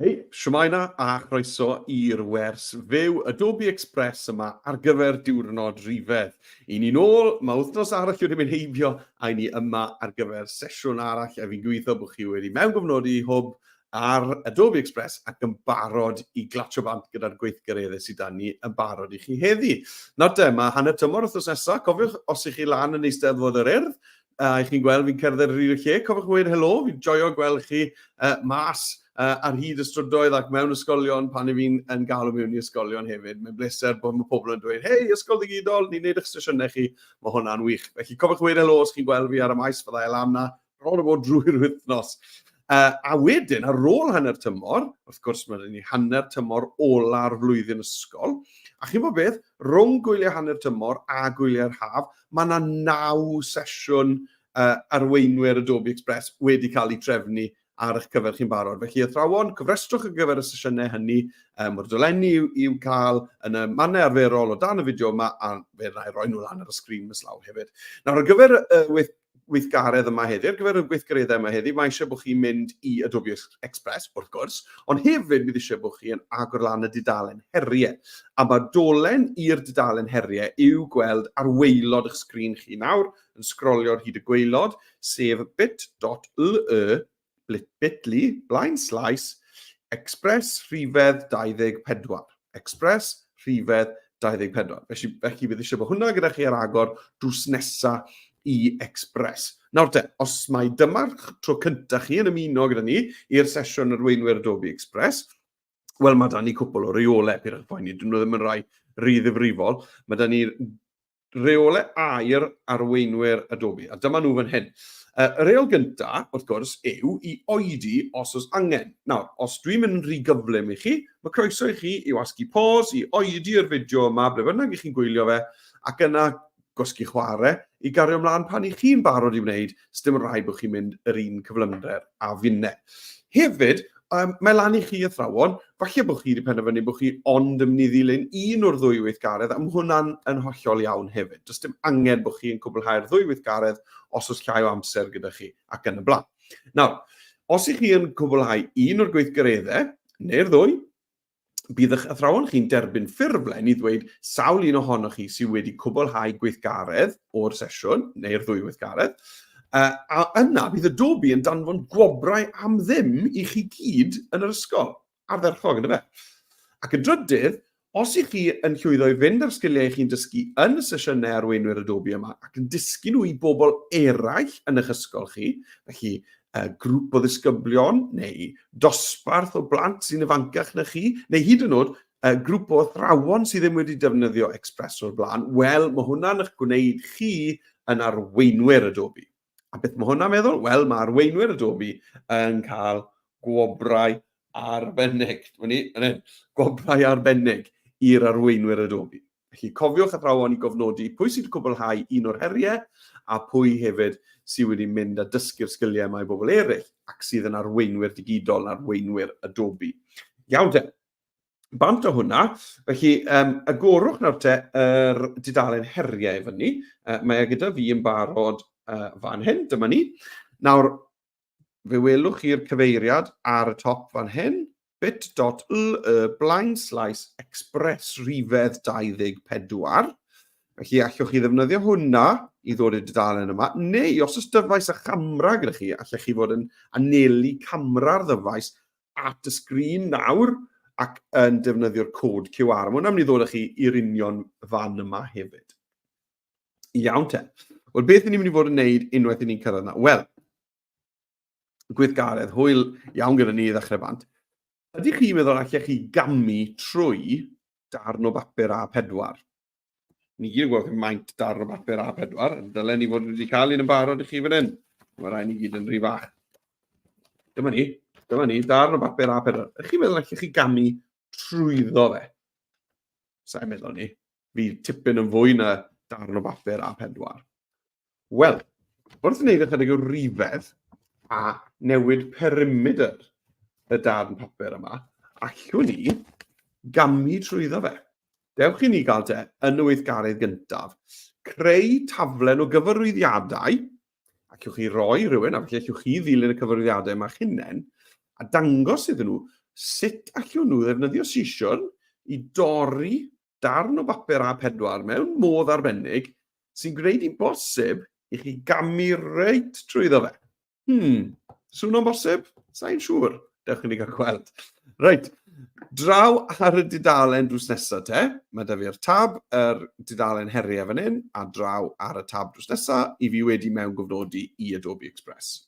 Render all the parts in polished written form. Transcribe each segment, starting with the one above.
Hei, shwmae 'na a chroeso i'r wers fyw Adobe Express yma ar gyfer diwrnod rhifedd. I ni nôl, mae wythnos arall wedi mynd heibio a i ni yma ar gyfer sesiwn arall a fi'n gobeithio bod chi wedi mewngofnodi i Hwb ar Adobe Express ac yn barod i glatsio bant gyda'r gweithgareddau sydd 'da ni yn barod i chi heddi. Nawr te, mae hanner tymor wythnos nesaf, cofiwch os ych chi lan yn Eisteddfod yr Urdd, a i chi'n gweld fi'n cerdded ar hyd y lle, cofiwch weud helo, fi'n joio gweld chi mas ar hyd y strydoedd ac mewn ysgolion pan i fi'n yn galw mewn i ysgolion hefyd. Mae'n bleser bod mae pobl yn dweud, hei, ysgol ddigidol, ni'n neud eich sesiynau chi, mae hwnna'n wych. Felly cofiwch weud helo os chi'n gweld fi ar y maes, fydda i lan na bron o fod drwy'r wythnos. A wedyn, ar ôl hanner tymor, wrth gwrs mae ni hanner tymor ola'r flwyddyn ysgol, a chi'n bod beth, rhwng gwyliau hanner tymor a gwyliau'r haf, mae yna naw sesiwn arweinwyr Adobe Express wedi cael eu trefnu ar eich cyfer chi'n barod. Felly, athrawon, cofrestrwch ar gyfer y sesiynau hynny. Mae'r dolenni i'w, i'w cael yn y mannau arferol o dan y fideo yma, a fe wna i roi nhw lan ar y sgrin mas law hefyd. Nawr, ar gyfer y weithgaredd yma heddi, ar gyfer y gweithgareddau yma heddi, mae eisiau bod chi'n mynd i Adobe Express, wrth gwrs, ond hefyd bydd eisiau bod chi yn agor lan y dudalen heriau. A mae dolen i'r dudalen heriau i'w gweld ar waelod eich sgrin chi nawr, yn sgrolio ar hyd y gwaelod, sef bit.ly bit.ly blaen slaes Express rhifedd 24. Express rhifedd 24. Felly, felly bydd eisiau bod hwnna gyda chi ar agor drws nesa i Express. Nawr te, os mai dyma'r tro cyntaf chi yn ymuno gyda ni i'r sesiwn arweinwyr Adobe Express, wel mae da ni cwpl o reolau, peidiwch poeni, dyn nhw ddim yn rhai rhy ddifrifol. Mae da ni reolau aur arweinwyr Adobe, a dyma nhw fan hyn. Y reol gyntaf, wrth gwrs, yw i oedi os oes angen. Nawr, os dwi'n mynd yn rhy gyflym i chi, mae croeso i chi i wasgu pause, i oedi'r fideo yma, ble bynnag i chi'n gwylio fe, ac yna gwasgu chwarae i gario ymlaen pan i chi'n barod i wneud, sdim rhaid bod chi'n mynd yr un cyflymder a finne. Hefyd, um, mae lan i chi athrawon, falle bod chi wedi penderfynu bod chi ond yn mynd i ddilyn un o'r ddwy weithgaredd, a mae hwnna'n yn hollol iawn hefyd. Does dim angen bod chi yn cwblhau'r ddwy weithgaredd os oes llai o amser gyda chi ac yn y blaen. Nawr, os ych chi yn cwblhau un o'r gweithgareddau, neu'r ddwy, bydd eich athrawon chi'n derbyn ffurflen i ddweud sawl un ohonoch chi sydd wedi cwblhau gweithgaredd o'r sesiwn, neu'r ddwy weithgaredd, a yna bydd Adobe yn danfon gwobrau am ddim i chi gyd yn yr ysgol. Ardderchog, ynddo fe? Ac yn drydydd, os ych chi yn llwyddo i fynd â'r sgiliau chi'n dysgu yn y sesiynau arweinwyr Adobe yma ac yn dysgu nhw i bobl eraill yn eich ysgol chi, felly grŵp o ddisgyblion neu dosbarth o blant sy'n ifancach na chi, neu hyd yn oed grŵp o athrawon sydd ddim wedi defnyddio Express o'r blaen, wel, mae hwnna'n eich gwneud chi yn arweinwyr Adobe. A beth mae hwnna'n meddwl? Wel, mae arweinwyr Adobe yn cael gwobrau arbennig. Dyma ni, fan hyn, gwobrau arbennig i'r arweinwyr Adobe. Felly cofiwch athrawon i gofnodi pwy sydd wedi cwblhau un o'r heriau a pwy hefyd sydd wedi mynd a dysgu'r sgiliau yma i bobl eraill ac sydd yn arweinwyr digidol, yn arweinwyr Adobe. Iawn te. Bant o hwnna. Felly, um, agorwch nawr te yr dudalen heriau i fyny. Mae e gyda fi yn barod fan hyn, dyma ni. Nawr, fe welwch chi'r cyfeiriad ar y top fan hyn, bit.ly blaen slaes express rhifedd 24. Felly allwch chi ddefnyddio hwnna i ddod i'r dudalen yma, neu os oes dyfais a chamera gyda chi, allech chi fod yn anelu camera'r ddyfais at y sgrin nawr ac yn defnyddio'r cod QR. Mae hwnna'n mynd i ddod â chi i'r union fan yma hefyd. Iawn te. Wel, beth ni'n mynd i fod yn neud unwaith i ni'n cyrraedd yna? Wel, gweithgaredd hwyl iawn gyda ni i ddechrau bant. Ydych chi'n meddwl allech chi gamu trwy darn o bapur A4? Ni gyd yn gwybod maint darn o bapur A4. Dylen ni fod wedi cael un yn barod i chi fan hyn. Mae rhaid ni gyd yn rhy fach. Dyma ni, dyma ni, darn o bapur A4. Ydych chi'n meddwl allech chi gamu trwyddo fe? Sa'n meddwl ni. Fi tipyn yn fwy na darn o bapur A4. Wel, wrth wneud ychydig o rifedd a newid perimedr y darn papur yma, allwn ni gamu trwyddo fe. Dewch i ni gael te, yn y weithgaredd gyntaf, creu taflen o gyfarwyddiadau, a allwch chi roi rhywun, a felly allwch chi ddilyn y cyfarwyddiadau yma chi'ch hunain, a dangos iddyn nhw. sut allwn nhw ddefnyddio sisiwrn i dorri darn o bapur A4 mewn modd arbennig sy'n gwneud hi'n bosib i chi gamu reit trwyddo fe. Swnio'n bosib? Sa'n siŵr. Dewch i ni gael gweld. Reit, draw ar y dudalen drws nesaf te. Mae da fi'r tab, yr dudalen heriau fan hyn, a draw ar y tab drws nesaf i fi wedi mewn gofnodi i Adobe Express.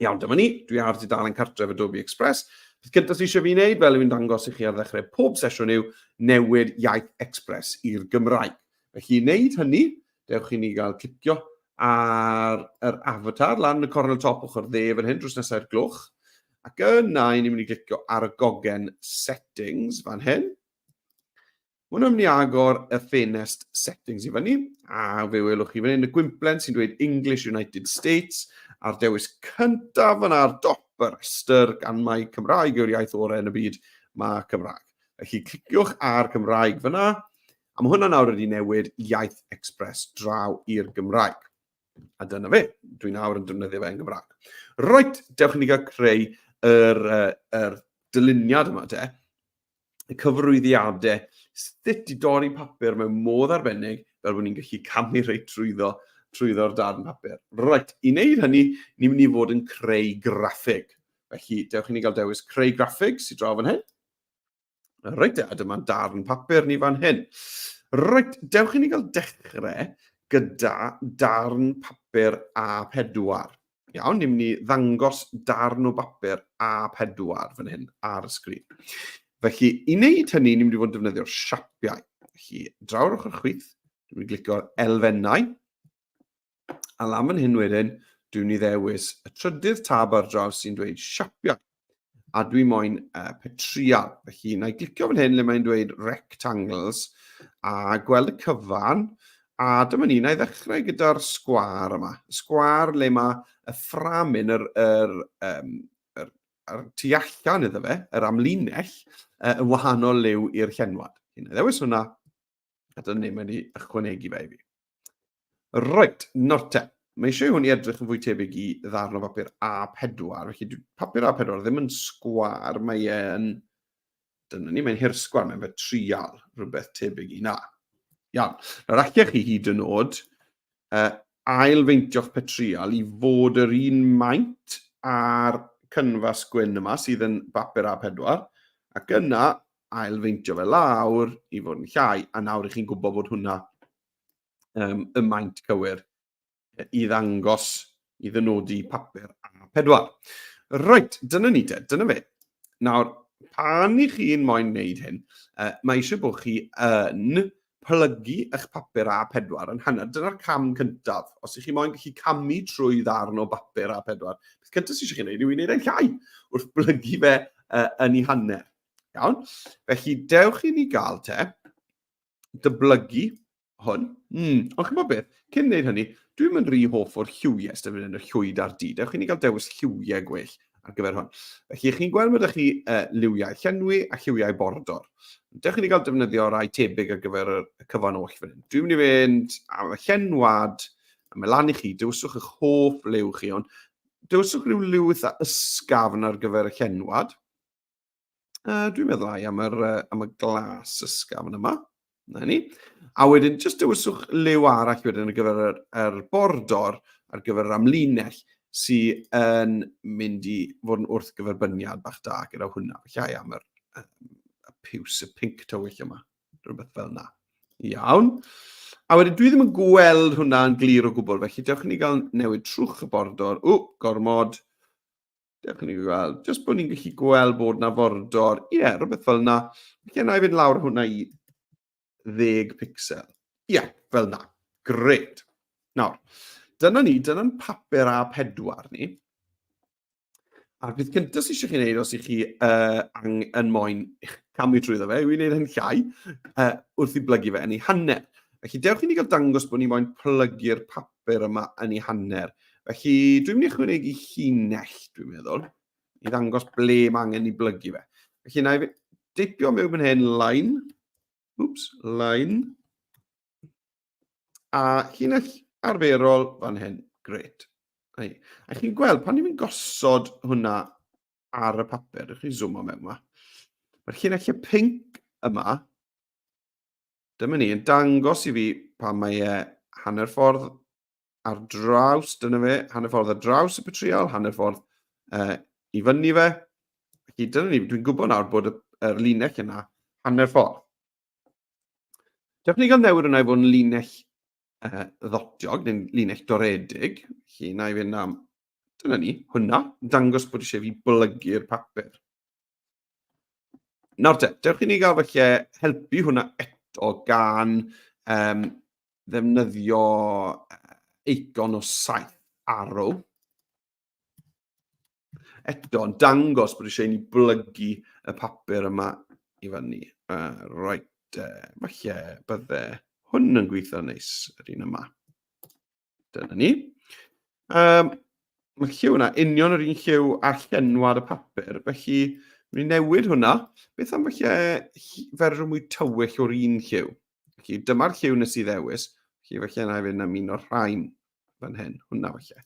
Iawn, dyma ni. Dwi ar dudalen cartref Adobe Express. Peth cyntaf sydd eisiau fi wneud, fel yw'n dangos i chi ar ddechrau pob sesiwn yw newid iaith Express i'r Gymraeg. Felly i wneud hynny, dewch i ni gael clicio ar yr avatar lan yn y cornel top ochr dde fan hyn drws nesaf i'r gloch. Ac yna, i ni'n mynd i glicio ar y gogen settings fan hyn. Mae hwnna'n mynd i agor y ffenest settings i fyny, a fe welwch chi fan hyn y gwymplen sy'n dweud English United States, a'r dewis cyntaf yna ar dop y rhestr, gan mai Cymraeg yw'r iaith orau yn y byd, mae Cymraeg. Felly cliciwch ar Cymraeg fyna, a mae hwnna nawr wedi newid iaith Express draw i'r Gymraeg. A dyna fe, dwi nawr yn defnyddio fe yn Gymraeg. Reit, dewch i ni gael creu yr, yr dyluniad yma te. Y cyfarwyddiadau, sut i dorri papur mewn modd arbennig fel bod ni'n gallu camu reit trwyddo, trwyddo'r darn papur. Reit, i wneud hynny, ni'n mynd i fod yn creu graffig. Felly, dewch i ni gael dewis creu graffig sydd draw fan hyn. Reit, a dyma'n darn papur ni fan hyn. Reit, dewch i ni gael dechrau gyda darn papur A4. Iawn, ni'n mynd i ddangos darn o bapur A4 fan hyn ar y sgrin. Felly, i wneud hynny, ni'n mynd i fod yn defnyddio'r siapiau. Felly, draw'r ochr chwith, dwi'n mynd i glicio'r elfennau. A lan fan hyn wedyn, dwi'n mynd i ddewis y trydydd tab ar draws sy'n dweud siapiau. A dwi moyn petrial. Felly, na i glicio fan hyn le mae'n dweud rectangles a gweld y cyfan. A dyma ni, na i ddechrau gyda'r sgwâr yma. Sgwâr le mae y fframyn, yr, yr, um, yr, yr tu allan iddo fe, yr amlinell, yn wahanol liw i'r llenwad. Na i ddewis hwnna, a dyna ni, mae'n i ychwanegu fe i fi. Reit, nawr te. Mae eisiau hwn i edrych yn fwy tebyg i ddarn o bapur A4. Felly papur A4 ddim yn sgwar, mae e'n... Dyna ni, mae'n hirsgwar, mae'n fe trial, rhywbeth tebyg i na. Iawn. Nawr allech chi hyd yn oed ail-feintio'ch petrial i fod yr un maint a'r cynfas gwyn yma sydd yn bapur A4, ac yna ail-feintio fe lawr i fod yn llai, a nawr i chi'n gwybod bod hwnna y maint cywir i ddangos, i ddynodi papur A4. Reit, dyna ni te, dyna fe. Nawr, pan i chi'n moyn wneud hyn, mae eisiau bod chi yn plygu eich papur A4 yn hanner. Dyna'r cam cyntaf. Os ych chi moyn gallu camu trwy ddarn o bapur A4, peth cyntaf sydd eisiau chi wneud yw i wneud e'n llai wrth blygu fe yn ei hanner. Iawn? Felly, dewch i ni gael te, dyblygu hwn. Ond chi'n bod beth, cyn wneud hynny, dwi'n mynd rhy hoff o'r lliwiau sydd yn y llwyd a'r du. Dewch i ni gael dewis lliwiau gwell ar gyfer hwn. Felly, chi'n gweld bod chi liwiau llenwi a lliwiau bordor. Dewch i ni gael defnyddio rai tebyg ar gyfer y cyfan oll fan hyn. Dwi'n mynd i fynd am y llenwad, a mae lan i chi, dewiswch eich hoff liw chi, ond dewiswch rhyw liw eitha ysgafn ar gyfer y llenwad. Dwi'n meddwl ai am, yr, am y glas ysgafn yma. Na ni. A wedyn, jyst dewiswch liw arall wedyn ar gyfer yr, yr bordor, ar gyfer yr amlinell, sydd yn mynd i fod yn wrthgyferbyniad bach da gyda hwnna. Felly ai am yr, y piws, y pinc tywyll yma. Rhywbeth fel yna. Iawn. A wedyn, dwi ddim yn gweld hwnna yn glir o gwbl, felly dewch i ni gael newid trwch y bordor. Ww, gormod. Dewch i ni gweld, jyst bod ni'n gallu gweld bod na fordor. Ie, yeah, rhywbeth fel yna. Felly na i fynd lawr hwnna i 10 pixel. Ie, yeah, fel yna. Gret. Nawr, dyna ni, dyna'n papur A4 ni. A'r peth cyntaf sydd eisiau chi wneud os ych chi ang, yn moyn camu trwyddo fe, yw i wneud yn llai wrth i blygu fe yn ei hanner. Felly dewch i ni gael dangos bod ni moyn plygu'r papur yma yn ei hanner. Felly dwi'n mynd i ychwanegu llinell, dwi'n meddwl, i ddangos ble mae angen i blygu fe. Felly na i deipio mewn fan hyn line, oops, line, a llinell arferol fan hyn, gret. A chi'n gweld, pan ni'n gosod hwnna ar y papur, ydych chi zoom o mewn yma. Mae'r llinellau pink yma, dyma ni, yn dangos i fi pan mae e hanner ffordd ar draws, dyna fe, hanner ffordd ar draws y petriol, hanner ffordd i fyny fe. Felly dyna ni, dwi'n gwybod nawr bod y, yr linell yna hanner ffordd. Dewch ni gael newid hwnna i fod yn linell ddotiog, neu'n linell doredig. Felly, na i fynd am, dyna ni, hwnna, dangos bod eisiau fi blygu'r papur. Nawr te, dewch i ni gael falle helpu hwnna eto gan um, ddefnyddio eicon o saith arrow. Eto, yn dangos bod eisiau i ni blygu y papur yma i fyny. Right, falle bydde hwn yn gweithio neis, yr un yma. Dyna ni. Um, mae lliw yna union yr un lliw a llenwad y papur, felly mae'n newid hwnna. Beth am falle fersiwn mwy tywyll o'r un lliw? Felly dyma'r lliw nes i ddewis, felly falle na i fynd am un o'r rhain fan hyn, hwnna falle.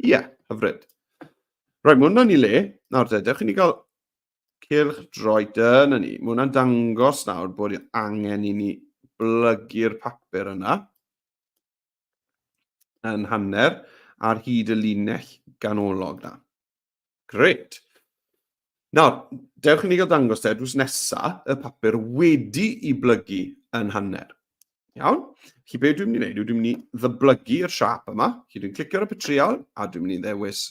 Ie, yeah, hyfryd. Rhaid, mae hwnna'n i le. Nawr te, dewch i ni gael cylch droi. Dyna ni. Mae hwnna'n dangos nawr bod angen i ni blygu'r papur yna yn hanner ar hyd y linell ganolog na. Gret. Nawr, dewch i ni gael dangos te, drws nesa, y papur wedi i blygu yn hanner. Iawn? Felly be dwi'n mynd i wneud yw dwi'n mynd i ddyblygu'r siap yma. Felly dwi'n clicio ar y petriol a dwi'n mynd i ddewis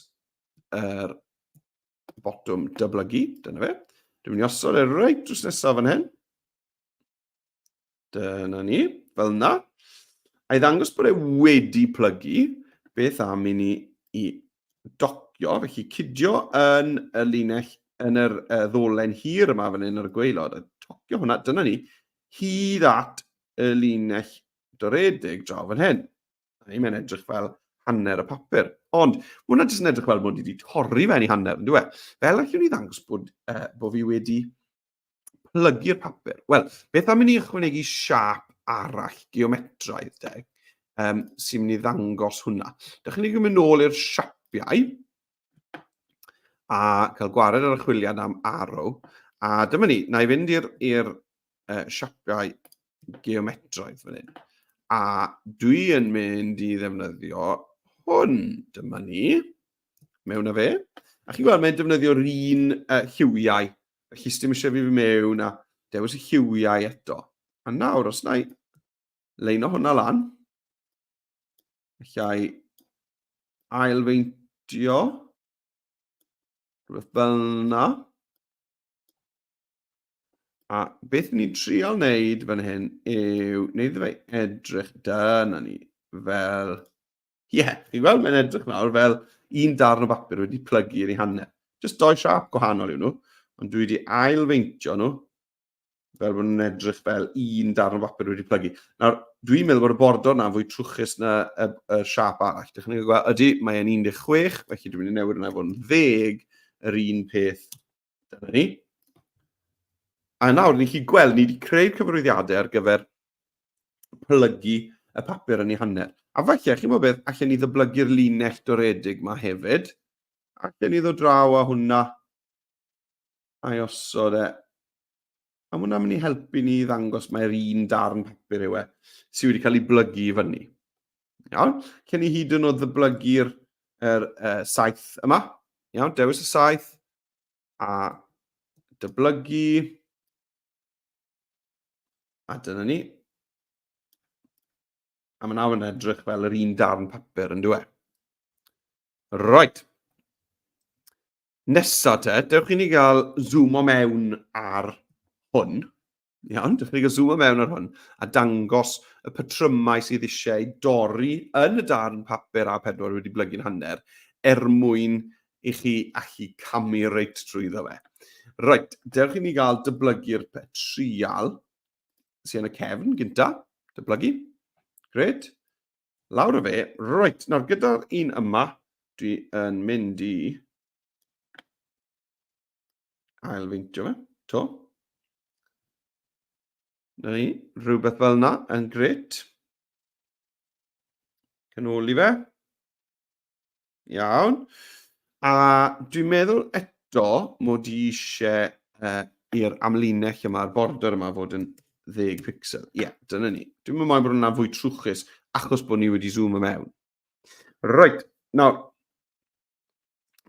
yr botwm dyblygu. Dyna fe. Dwi'n mynd i osod e reit drws nesaf fan hyn. Dyna ni, fel yna. A i ddangos bod e wedi plygu, beth am i ni i docio, felly cydio yn y linell, yn yr ddolen hir yma fan hyn ar y gwaelod, a tocio hwnna, dyna ni, hyd at y linell doredig draw fan hyn. A ni, mae'n edrych fel hanner y papur. Ond, mae hwnna jyst yn edrych fel bod ni wedi torri fe'n i hanner, yn dweud. Fel allwn ni ddangos bod, bod fi wedi plygu'r papur? Wel, beth am i ni ychwanegu siâp arall geometraidd, de, sy'n mynd i ddangos hwnna. Dych chi'n mynd nôl i'r siapiau a cael gwared ar y chwiliad am arrow. A dyma ni, na i fynd i'r siapiau geometraidd fan hyn. A dwi yn mynd i ddefnyddio hwn. Dyma ni. Mewn â fe. A chi'n gweld, mae'n defnyddio'r un lliwiau. Felly, sdim eisiau fi fy mewn a dewis y lliwiau eto. A nawr, os na i leino hwnna lan, allai ailfeintio rhywbeth fel yna. A beth ni'n trial wneud fan hyn yw wneud fe edrych, dyna ni, fel... Ie, yeah, chi'n gweld, mae'n edrych nawr fel un darn o bapur wedi plygu yn ei hanner. Just doi siap gwahanol yw nhw, ond dwi wedi ailfeintio nhw fel bod nhw'n edrych fel un darn o bapur wedi plygu. Nawr, dwi'n meddwl bod y bordor na'n fwy trwchus na y, y siap arall. Dych chi'n gweld, ydy, mae'n 16, felly dwi'n mynd i newid hwnna i fod yn 10, yr un peth. Dyna ni. A nawr, ni'n gallu gweld, ni wedi creu cyfarwyddiadau ar gyfer plygu y papur yn ei hanner. A falle, chi'n gwybod beth, allan ni ddyblygu'r linell doredig ma hefyd. Allan ni ddod draw â hwnna a'i osod e. A mae hwnna'n mynd i helpu ni i ddangos mae'r un darn papur yw e sydd wedi cael ei blygu i fyny. Iawn, cyn i hyd yn oed ddyblygu'r er, saeth yma. Iawn, dewis y saeth a dyblygu. A dyna ni. A mae nawr yn edrych fel yr un darn papur yn dweud. Right. Nesa te, dewch i ni gael zoom o mewn ar hwn. Iawn, dewch i ni gael zoom o mewn ar hwn a dangos y patrymau sydd eisiau dorri yn y darn papur A4 wedi blygu'n hanner er mwyn i chi allu camu reit trwyddo fe. Reit, dewch i ni gael dyblygu'r petrial sy'n yn y cefn gynta. Dyblygu. Gret. Lawr o fe. Reit, nawr gyda'r un yma, dwi yn mynd i ailfeintio fe. To. Na ni, rhywbeth fel yna yn gret. Canoli fe. Iawn. A dwi'n meddwl eto, eto mod i eisiau i'r amlinell yma, yr border yma, fod yn 10 pixel. Ie, yeah, dyna ni. Dwi'n mynd moyn bod hwnna'n fwy trwchus achos bod ni wedi zoom mewn. Reit, nawr,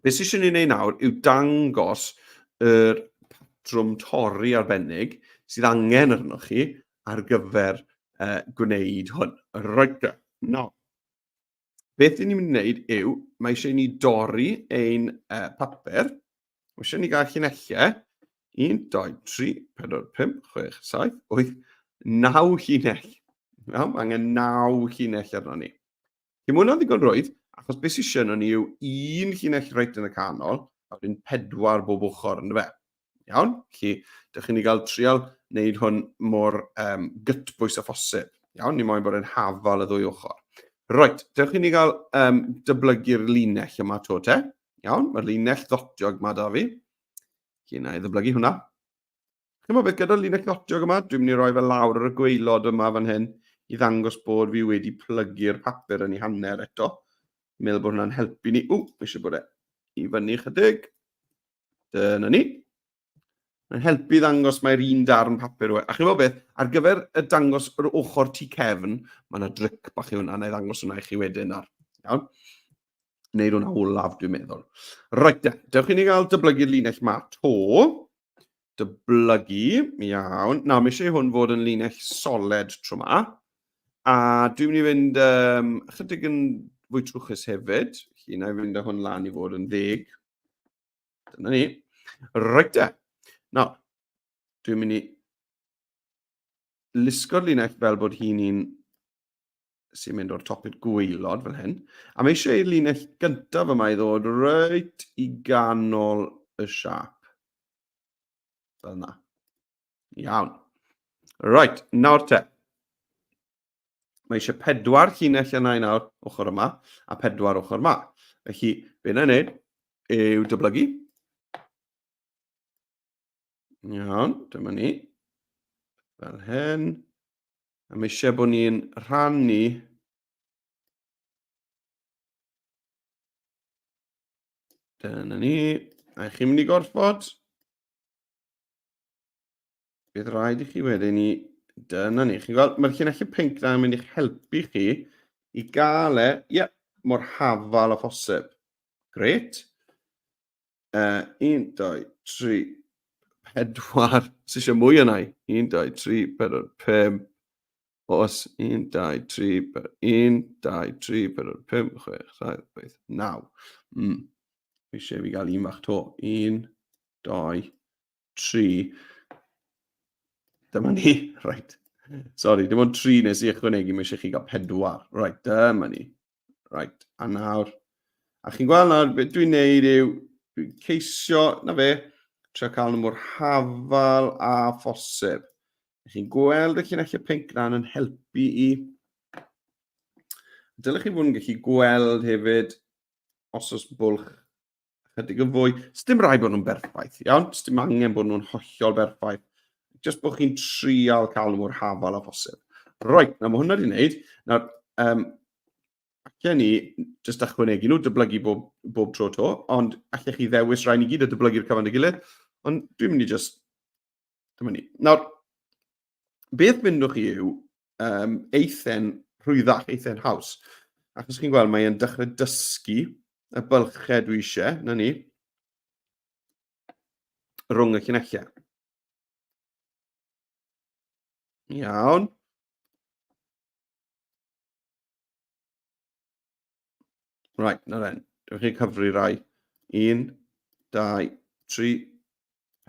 beth sydd eisiau ni wneud nawr yw dangos yr patrwm torri arbennig sydd angen arnoch chi ar gyfer gwneud hwn. Reit, nawr, Beth ni'n mynd i wneud yw, mae eisiau ni dorri ein papur. Mae eisiau ni gael llinellau. 1, 2, 3, 4, 5, 6, 7, 8, 9 llinell. Iawn, mae angen 9 llinell arno ni. Lle mae hwnna'n ddigon rwydd, achos beth sy'n eisiau arno ni yw un llinell reit yn y canol, a wedyn pedwar bob ochr, ynddo fe? Iawn? Felly, dych chi'n ei gael trial wneud hwn mor gytbwys â phosib. Iawn? Ni moyn bod yn hafal y ddwy ochr. Reit, dewch i ni gael dyblygu'r linell yma to te. Iawn, mae'r linell ddotiog yma da fi. Felly, na i ddyblygu hwnna. Chi'n gwybod beth, gyda'r linell ddotiog yma, dwi'n mynd i roi fe lawr ar y gwaelod yma fan hyn i ddangos bod fi wedi plygu'r papur yn ei hanner eto. Meddwl bod hwnna'n helpu ni. Ww, mae eisiau bod e i fyny chydig. Dyna ni. Mae'n helpu ddangos mae'r un darn papur yw e. A chi'n gwybod beth, ar gyfer y dangos yr ochr tu cefn, mae yna dric bach i hwnna, na i ddangos hwnna i chi wedyn ar. Iawn? Neud hwnna olaf, dwi'n meddwl. Reit de, dewch i ni gael dyblygu'r linell ma to. Dyblygu, iawn. Nawr, mae eisiau hwn fod yn linell soled tro ma. A dwi'n mynd i fynd chydig yn fwy trwchus hefyd. Felly, na i fynd â hwn lan i fod yn ddig. Dyna ni. Reit de. Nawr, dwi'n mynd i lusgo'r linell fel bod hi'n un sy'n mynd o'r top i'r gwaelod fel hyn. A mae eisiau i'r linell gyntaf yma i ddod reit i ganol y siap. Fel yna. Iawn. Right, nawr te. Mae eisiau pedwar llinell yna i nawr, ochr yma, a pedwar ochr yma. Felly, be na i wneud yw dyblygu. Iawn, dyma ni. Fel hyn. A mae eisiau bod ni'n rhannu Dyna ni. A chi'n mynd i gorfod Bydd rhaid i chi wedyn i... Dyna ni. Chi'n gweld, mae'r llinellau pinc na yn mynd i'ch helpu chi i gael e, ie, yeah, mor hafal â phosib. Gret. 1, 2, 3, 4. Sy eisiau mwy yna i? 1, 2, 3, 4, 5. Os 1, 2, 3, 4, 1, 2, 3, 4, 5, 6, 7, 8, 9. Eisiau fi gael un fach to. 1, 2, 3. Dyma ni. Right. Sorry, dim ond 3 nes i ychwanegu, mae eisiau chi gael 4. Right, dyma ni. Right, a nawr. A chi'n gweld nawr, beth dwi'n neud yw, dwi'n ceisio, na fe, trio cael nhw mor hafal a phosib. Chi'n gweld y llinellau pinc na yn helpu i. Dylech chi fod yn gallu gweld hefyd os oes bwlch chydig yn fwy. Sdim rhaid bod nhw'n berffaith, iawn? Sdim angen bod nhw'n hollol berffaith. Just bod chi'n trial cael nhw mor hafal â phosib. Right, na mae hwnna wedi wneud. Nawr, allan ni just ychwanegu nhw, dyblygu bob, bob tro to, ond allech chi ddewis rhain i gyd a dyblygu'r cyfan dy gilydd. Ond dwi'n mynd i just... Dyma ni. Nawr, beth fyndwch chi yw eithen rhwyddach, eithen haws. Achos chi'n gweld, mae'n dechrau dysgu y bylchau dwi eisiau, na ni, rhwng y llinellau. Iawn. Right, na then. Dewch chi cyfri rai. 1, 2, 3,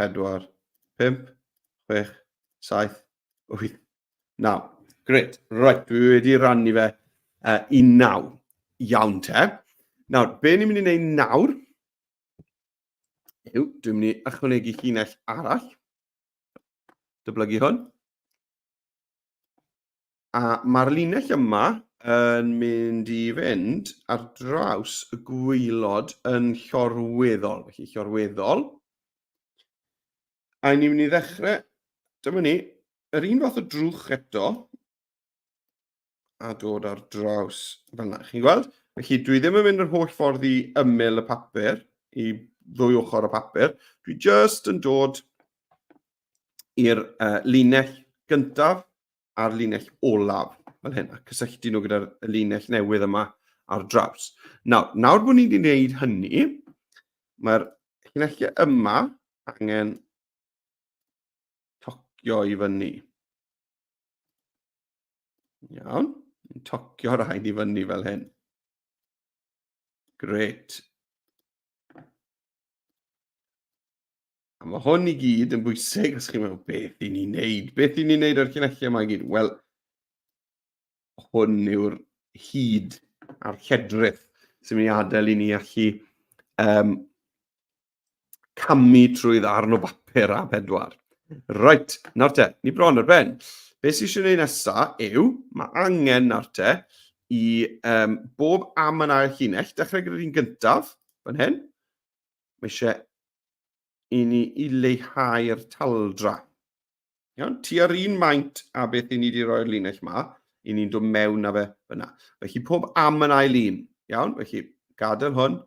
4, 5, 6, 7, 8, 9. Gret. Right, dwi wedi rannu fe i 9. Iawn te. Nawr, be ni'n mynd i wneud nawr yw, dwi'n mynd i ychwanegu llinell arall. Dyblygu hwn. A mae'r linell yma yn mynd i fynd ar draws y gwaelod yn llorweddol. Felly llorweddol. A ni'n mynd i ddechrau, dyma ni, yr un fath o drwch eto, a dod ar draws fel yna. Chi'n gweld? Felly dwi ddim yn mynd yr holl ffordd i ymyl y papur, i ddwy ochr y papur. Dwi just yn dod i'r linell gyntaf a'r linell olaf, fel hyn, a cysylltu nhw gyda'r linell newydd yma ar draws. Nawr, nawr bod ni wedi gwneud hynny, mae'r llinellau yma angen tocio i fyny. Iawn, tocio rhaid i fyny fel hyn. Gret. A mae hwn i gyd yn bwysig os chi'n meddwl, beth i ni'n neud? Beth i ni'n neud o'r llinellau yma i gyd? Wel, hwn yw'r hyd a'r lledrith sy'n mynd i adael i ni allu camu trwy ddarn o bapur A4. Reit, nawr te, ni bron ar ben. Be sy'n eisiau gwneud nesaf yw, mae angen nawr te i bob am yn ail llinell, dechrau gyda'r un gyntaf, fan hyn, mae eisiau i ni i leihau'r taldra. Iawn, tua'r un maint a beth i ni wedi roi'r linell ma, i ni'n dod mewn â fe fyna. Felly pob am yn ail un. Iawn, felly gadael hwn,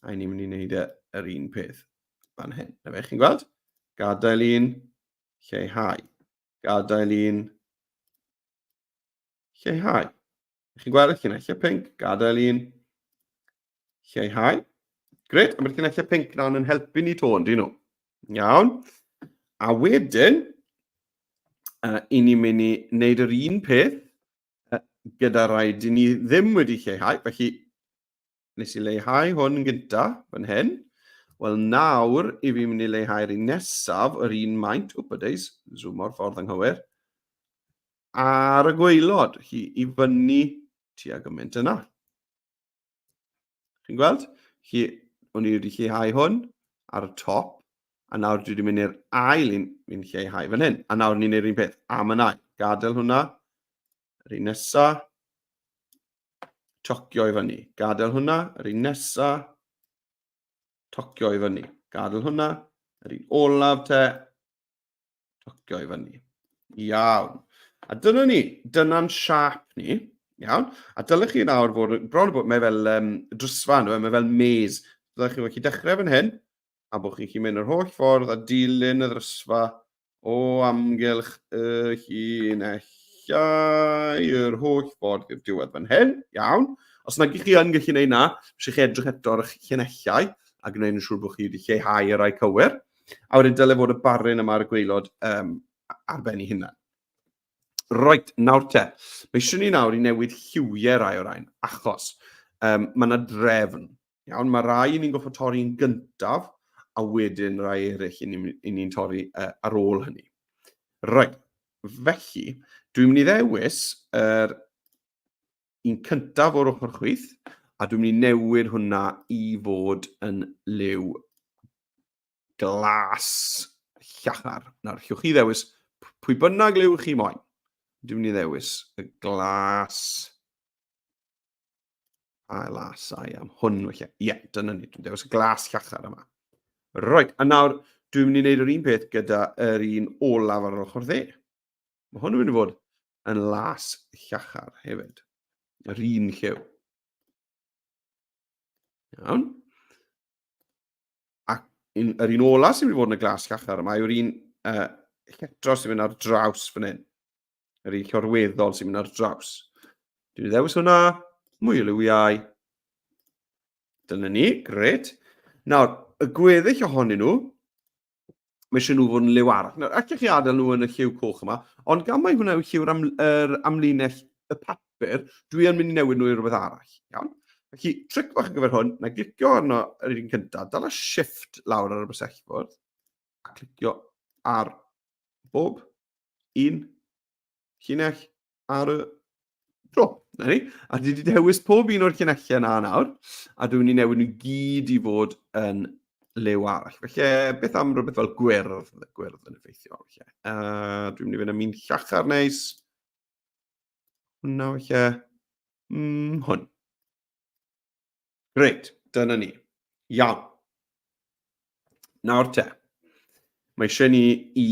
a i ni'n mynd i wneud e yr un peth fan hyn. Na fe, chi'n gweld? Gadael un, lleihau. Gadael un, lleihau. Chi'n gweld y llinellau pink, gadael un, lleihau. Gret, a mae'r llinellau pink na'n yn helpu ni to, yndyn nhw? Iawn. A wedyn, i ni'n mynd i wneud yr un peth gyda rai dyn ni ddim wedi lleihau, felly nes i leihau hwn yn gynta, fan hyn. Wel, nawr i fi mynd i leihau'r un nesaf, yr un maint, wp, days, zoom o'r ffordd anghywir, ar y gwaelod, hi i fyny tua gymaint yna. Chi'n gweld? Chi, o'n i wedi lleihau hwn ar y top, a nawr dwi wedi mynd i'r ail un, fi'n lleihau fan hyn. A nawr ni'n neud yr un peth, am yn ail. Gadael hwnna, yr un nesa, tocio i fyny. Gadael hwnna, yr un nesa, tocio i fyny. Gadael hwnna, yr un olaf te, tocio i fyny. Iawn. A dyna ni, dyna'n siap ni. Iawn. A dylech chi nawr fod, bron bod, mae fel drysfa, no? Mae fel maze. Dylech chi felly dechrau fan hyn, a bod chi'n mynd yr holl ffordd a dilyn y ddrysfa o amgylch y llinellau yr holl ffordd i'r diwedd fan hyn. Iawn. Os nag ych chi yn gallu gwneud na, eisiau chi edrych eto ar eich llinellau a gwneud yn siŵr bod chi wedi lleihau y rai cywir. A wedyn dyle fod y baryn yma ar y gwaelod ar ben ei hunan. Reit, nawr te. Mae eisiau ni nawr i newid lliwiau rai o'r rhain, achos mae yna drefn. Iawn, mae rai ni'n goffod torri'n gyntaf, a wedyn rai eraill i ni'n ni torri ar ôl hynny. Reit, felly, dwi'n mynd i ddewis yr un cyntaf o'r ochr chwith, a dwi'n mynd i newid hwnna i fod yn liw glas llachar. Nawr, llwch chi ddewis pwy bynnag liw chi moyn. Dwi'n mynd i ddewis y glas a las a am hwn felly. Ie, yeah, dyna ni. Dwi'n dewis y glas llachar yma. Roet, a nawr dwi'n mynd i wneud yr un peth gyda yr un olaf ar yr ochr dde. Mae hwn yn mynd i fod yn las llachar hefyd. Yr un lliw. Iawn. Ac un, yr un ola sy'n mynd i fod yn y glas llachar yma yw'r un lletro sy'n mynd ar draws fan hyn. Yr un llorweddol sy'n mynd ar draws. Dwi'n ddewis hwnna, mwy o liwiau. Dyna ni, gret. Nawr, y gweddill ohonyn nhw, mae eisiau nhw fod yn liw arall. Nawr, allwch chi adael nhw yn y lliw coch yma, ond gan mai hwnna yw lliw'r am, er amlinell y papur, dwi yn mynd i newid nhw i rhywbeth arall. Iawn? Felly, tric bach ar gyfer hwn, na glicio arno yr un cyntaf, dal y shift lawr ar y bysellfwrdd, a clicio ar bob un llinell ar y tro. Na ni. A dwi wedi dewis pob un o'r llinellau yna nawr, a dwi'n mynd i newid nhw gyd i fod yn liw arall. Felly, beth am rhywbeth fel gwyrdd? Gwyrdd yn effeithiol. Felly. Dwi'n mynd i fynd am un llachar neis. Hwna felly. Hwn. Reit, dyna ni. Iawn. Nawr te. Mae eisiau ni i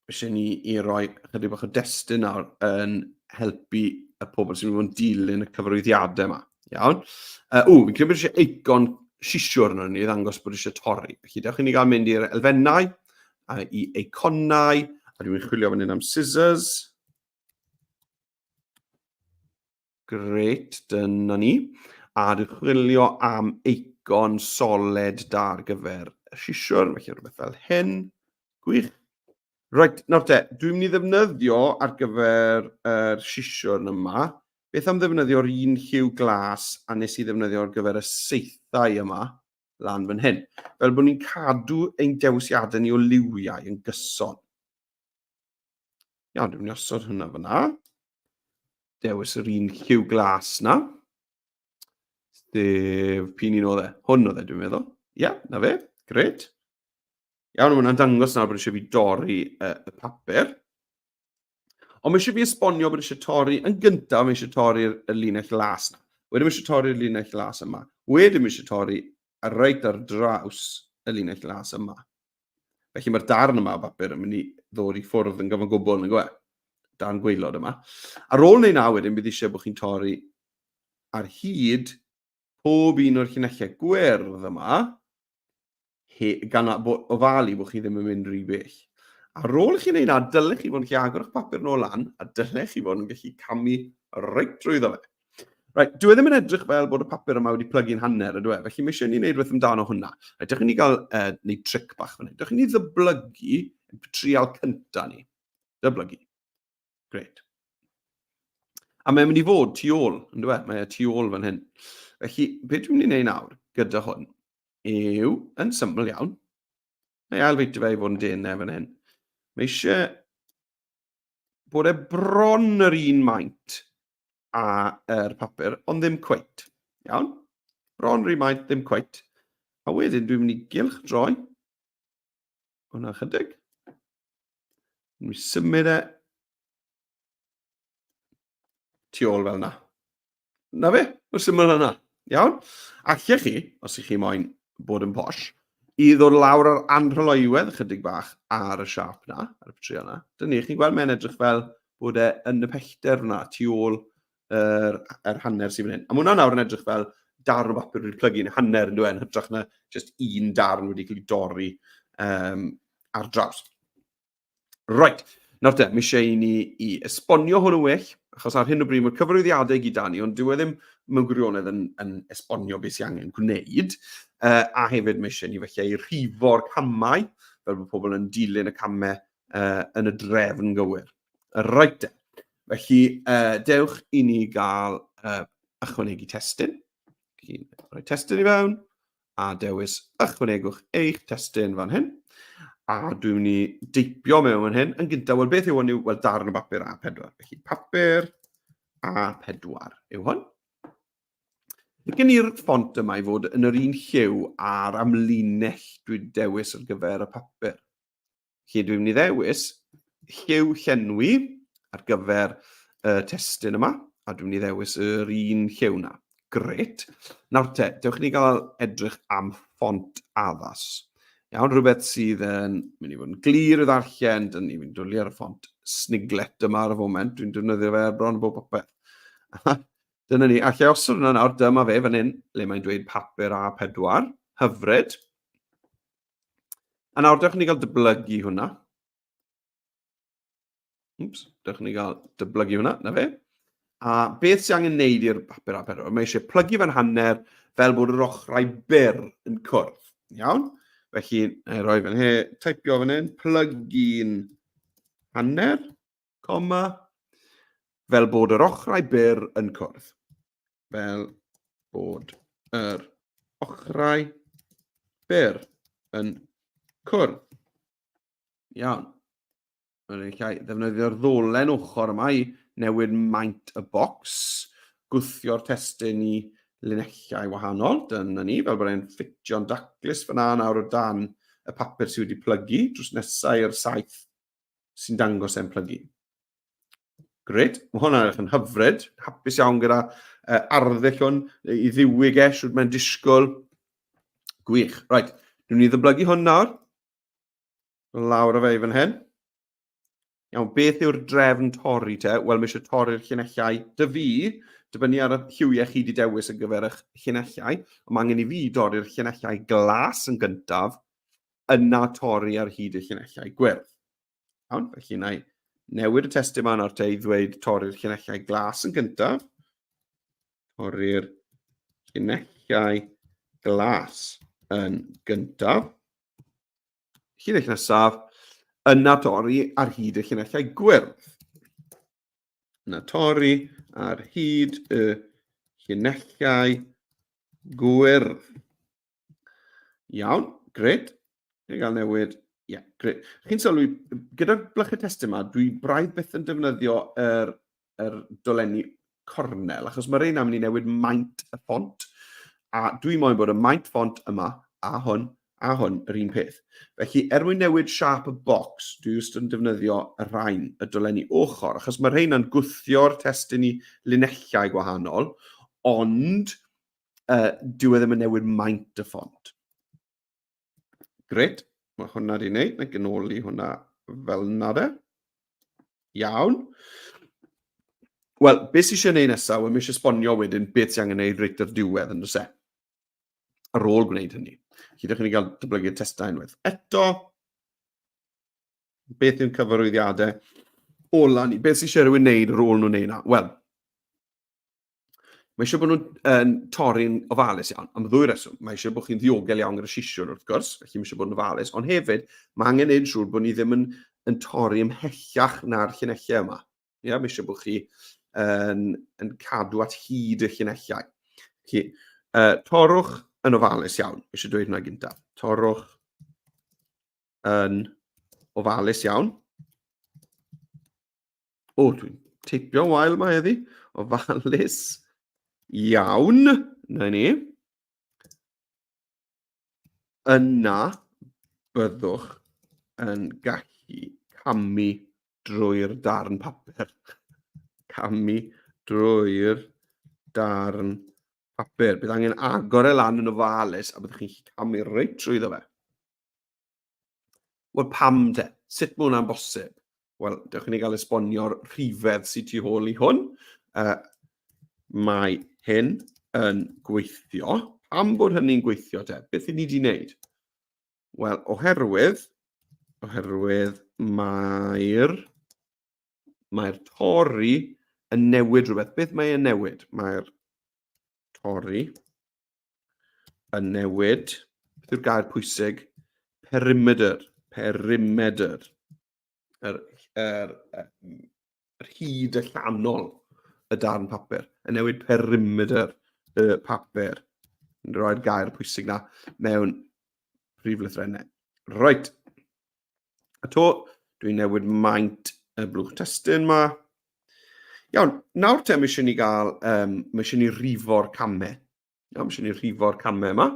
eisiau ni i roi chydig bach o destun nawr yn helpu y pobl sy'n mynd i fod yn dilyn y cyfarwyddiadau yma. Iawn. Ww, fi'n credu bod eisiau eicon sisiwr yn ni i ddangos bod eisiau torri. Felly dewch i ni gael mynd i'r elfennau a i eiconau, a dwi'n chwilio fan hyn am scissors. Grêt, dyna ni. A dwi'n chwilio am eicon soled da ar gyfer y sisiwr, felly rhywbeth fel hyn. Gwych. Reit, nawr te, dwi'n mynd i ddefnyddio ar gyfer yr sisiwrn yma. Beth am ddefnyddio'r un lliw glas a nes i ddefnyddio ar gyfer y saethau yma lan fan hyn? Fel bod ni'n cadw ein dewisiadau ni o liwiau yn gyson. Iawn, dwi'n mynd i osod hwnna fyna. Dewis yr un lliw glas na. Sef, p'un un oedd e? Hwn oedd e, dwi'n meddwl. Ie, yeah, na fe. Gret. Iawn, mae hwnna'n dangos nawr bod eisiau fi dorri y papur. Ond mae eisiau fi esbonio bod eisiau torri, yn gyntaf mae eisiau torri'r y linell las na. Wedyn mae eisiau torri'r linell las yma. Wedyn mae eisiau torri reit ar draws y linell las yma. Felly mae'r darn yma o bapur yn mynd i ddod i ffwrdd yn gyfan gwbl, yn gwe? Darn gwaelod yma. Ar ôl wneud na wedyn, bydd eisiau bod chi'n torri ar hyd pob un o'r llinellau gwyrdd yma, he, gan ofalu bod chi ddim yn mynd rhy bell. Ar ôl i chi wneud na, dylech chi fod yn gallu agor eich papur nôl lan, a dylech chi fod yn gallu camu reit drwyddo fe. Right, dwi e ddim yn edrych fel bod y papur yma wedi plygu'n hanner, ydw e? Felly mae eisiau ni wneud rhywbeth amdano hwnna. Right, dewch i ni gael neud tric bach fan hyn. Dewch i ni ddyblygu y trial cynta ni. Dyblygu. Great. A mae'n mynd i fod tu ôl, yn dwi e? Mae e tu ôl fan hyn. Felly, beth dwi'n mynd i wneud nawr gyda hwn yw, yn syml iawn, mae ailfeitio fe i fod yn denau fan hyn. Mae eisiau bod e bron yr un maint a yr papur, ond ddim cweit. Iawn? Bron rhy maint, ddim cweit. A wedyn dwi'n mynd i gylch droi. Hwna chydig. Dwi'n mynd i symud e tu ôl fel yna. Na fe, mor syml yna. Iawn? Allech chi, os ych chi moyn bod yn posh, i ddod lawr ar anrhyloywedd ychydig bach ar y siâp na, ar y petrio na. Dyna ni, chi'n gweld mae'n edrych fel bod e yn y pellter yna, tu ôl yr, yr hanner sydd fan hyn. A mae hwnna nawr yn edrych fel darn o bapur wedi plygu yn hanner yn dweud, yn hytrach na just un darn wedi cael ei dorri um, ar draws. Right, nawr te, mae eisiau i ni i esbonio hwn yn well, achos ar hyn o bryd mae'r cyfarwyddiadau gyda ni, ond dyw e ddim mewn gwirionedd yn, yn esbonio beth sy'n angen gwneud. Uh, a hefyd mae eisiau ni felly i rhifo'r camau, fel bod pobl yn dilyn y camau uh, yn y drefn gywir. Right te. Felly, uh, dewch i ni gael uh, ychwanegu testun. Rhoi testun i fewn, a dewis ychwanegwch eich testun fan hyn. A dwi'n mynd i deipio mewn fan hyn. Yn gyntaf, wel beth yw hwn yw, wel darn o bapur A4. Felly papur A4 yw hwn. Gen i'r ffont yma i fod yn yr un lliw a'r amlinell dwi'n dewis ar gyfer y papur. Felly dwi'n mynd i ddewis lliw llenwi ar gyfer y testun yma, a dwi'n mynd i ddewis yr un lliw na. Gret. Nawr te, dewch i ni gael edrych am ffont addas. Iawn, rhywbeth sydd yn mynd i fod yn glir i ddarllen, dyn ni'n mynd dwlu ar y ffont sniglet yma ar y foment, dwi'n defnyddio fe ar bron bob popeth. Dyna ni, allai osod hwnna nawr, dyma fe fan hyn, le mae'n dweud papur A4, hyfryd. A nawr, dewch ni gael dyblygu hwnna. Oops, dewch ni gael dyblygu hwnna, na fe. A beth sy'n angen neud i'r papur A4? Mae eisiau plygu fe'n hanner fel bod yr ochrau byr yn cwrdd. Iawn? Felly, na i roi fan hyn, teipio fan hyn, plygu'n hanner, coma, fel bod yr ochrau byr yn cwrdd. Fel bod yr ochrau byr yn cwrdd. Iawn. Mae'n llai ddefnyddio'r ddolen ochr yma i newid maint y bocs, gwthio'r testun i linellau wahanol. Dyna ni, fel bod e'n ffitio'n daclus fyna nawr o dan y papur sydd wedi plygu drws nesau i'r saeth sy'n dangos e'n plygu. Gret, mae hwnna'n edrych yn hyfryd, hapus iawn gyda uh, arddull hwn, i ddiwyg e, siwt mae'n disgwyl. Gwych. Right, dwi'n ni ddyblygu hwn nawr. Lawr o fe i fan hyn. Iawn, beth yw'r drefn torri te? Wel, mae eisiau torri'r llinellau dy fi, dibynnu ar y lliwiau chi wedi dewis ar gyfer eich llinellau, ond mae angen i fi dorri'r llinellau glas yn gyntaf, yna torri ar hyd y llinellau gwyrdd. Iawn, felly na i newid y testun yma nawr te i ddweud torri'r llinellau glas yn gyntaf. Torri'r llinellau glas yn gyntaf. Llinell nesaf, yna torri ar hyd y llinellau gwyrdd. Yna torri ar hyd y llinellau gwyrdd. Iawn, gred. Ni'n gael newid. Ie, yeah, gred. Chi'n sylwi, gyda'r blychau testun yma, dwi braidd byth yn defnyddio yr yr dolenni cornel, achos mae rheina'n mynd i newid maint y ffont, a dwi moyn bod y maint ffont yma, a hwn, a hwn, yr un peth. Felly, er mwyn newid siâp y bocs, dwi wastad yn defnyddio y rhain, y dolenni ochr, achos mae rheina'n gwthio'r testun i linellau gwahanol, ond dyw e ddim yn newid maint y ffont. Gret, mae hwnna di wneud, na gynoli hwnna fel na de. Iawn. Wel, beth sy'n eisiau gwneud nesaf, wel, mae eisiau esbonio wedyn beth sy'n angen gwneud reit ar diwedd yn does e? Ar ôl gwneud hynny. Felly, dewch i ni gael dyblygu'r testau unwaith eto. Beth yw'n cyfarwyddiadau ola ni? Beth sy'n eisiau rhywun wneud ar ôl nhw'n wneud na? Wel, Mae eisiau bod nhw'n yn torri'n ofalus iawn, am ddwy reswm. Mae eisiau bod chi'n ddiogel iawn gyda sisiwr, wrth gwrs, felly mae eisiau bod yn ofalus, ond hefyd, mae angen neud yn siŵr bod ni ddim yn, yn torri ymhellach na'r llinellau yma. Ia, mae eisiau bod chi yn, yn cadw at hyd y llinellau. Felly, torrwch yn ofalus iawn, mae eisiau dweud hwnna gyntaf. Torrwch yn ofalus iawn. O, dwi'n teipio'n wael yma heddi. Ofalus iawn. Na ni. Yna byddwch yn gallu camu drwy'r darn papur. Camu drwy'r darn papur. Bydd angen agor e lan yn ofalus a byddwch chi'n gallu camu reit trwyddo fe. Wel, pam te? Sut mae hwnna'n bosib? Wel, dewch i ni gael esbonio'r rhifedd sydd tu hôl i hwn. Mae hyn yn gweithio. Pam bod hynny'n gweithio te? Beth i ni wedi wneud? Wel, oherwydd, oherwydd mae'r mae'r torri yn newid rhywbeth. Beth mae e'n newid? Mae'r torri yn newid, beth yw'r gair pwysig? Perimeter, perimeter. Yr, yr, yr hyd allanol y darn papur, yn newid perimeter y papur. Yn rhoi'r gair pwysig na mewn prif lythrennau. Reit. A to, dwi'n newid maint y blwch testun ma. Iawn, nawr te, mae eisiau ni gael, mae eisiau ni rifo'r camau. Iawn, mae eisiau ni rhifo'r camau yma.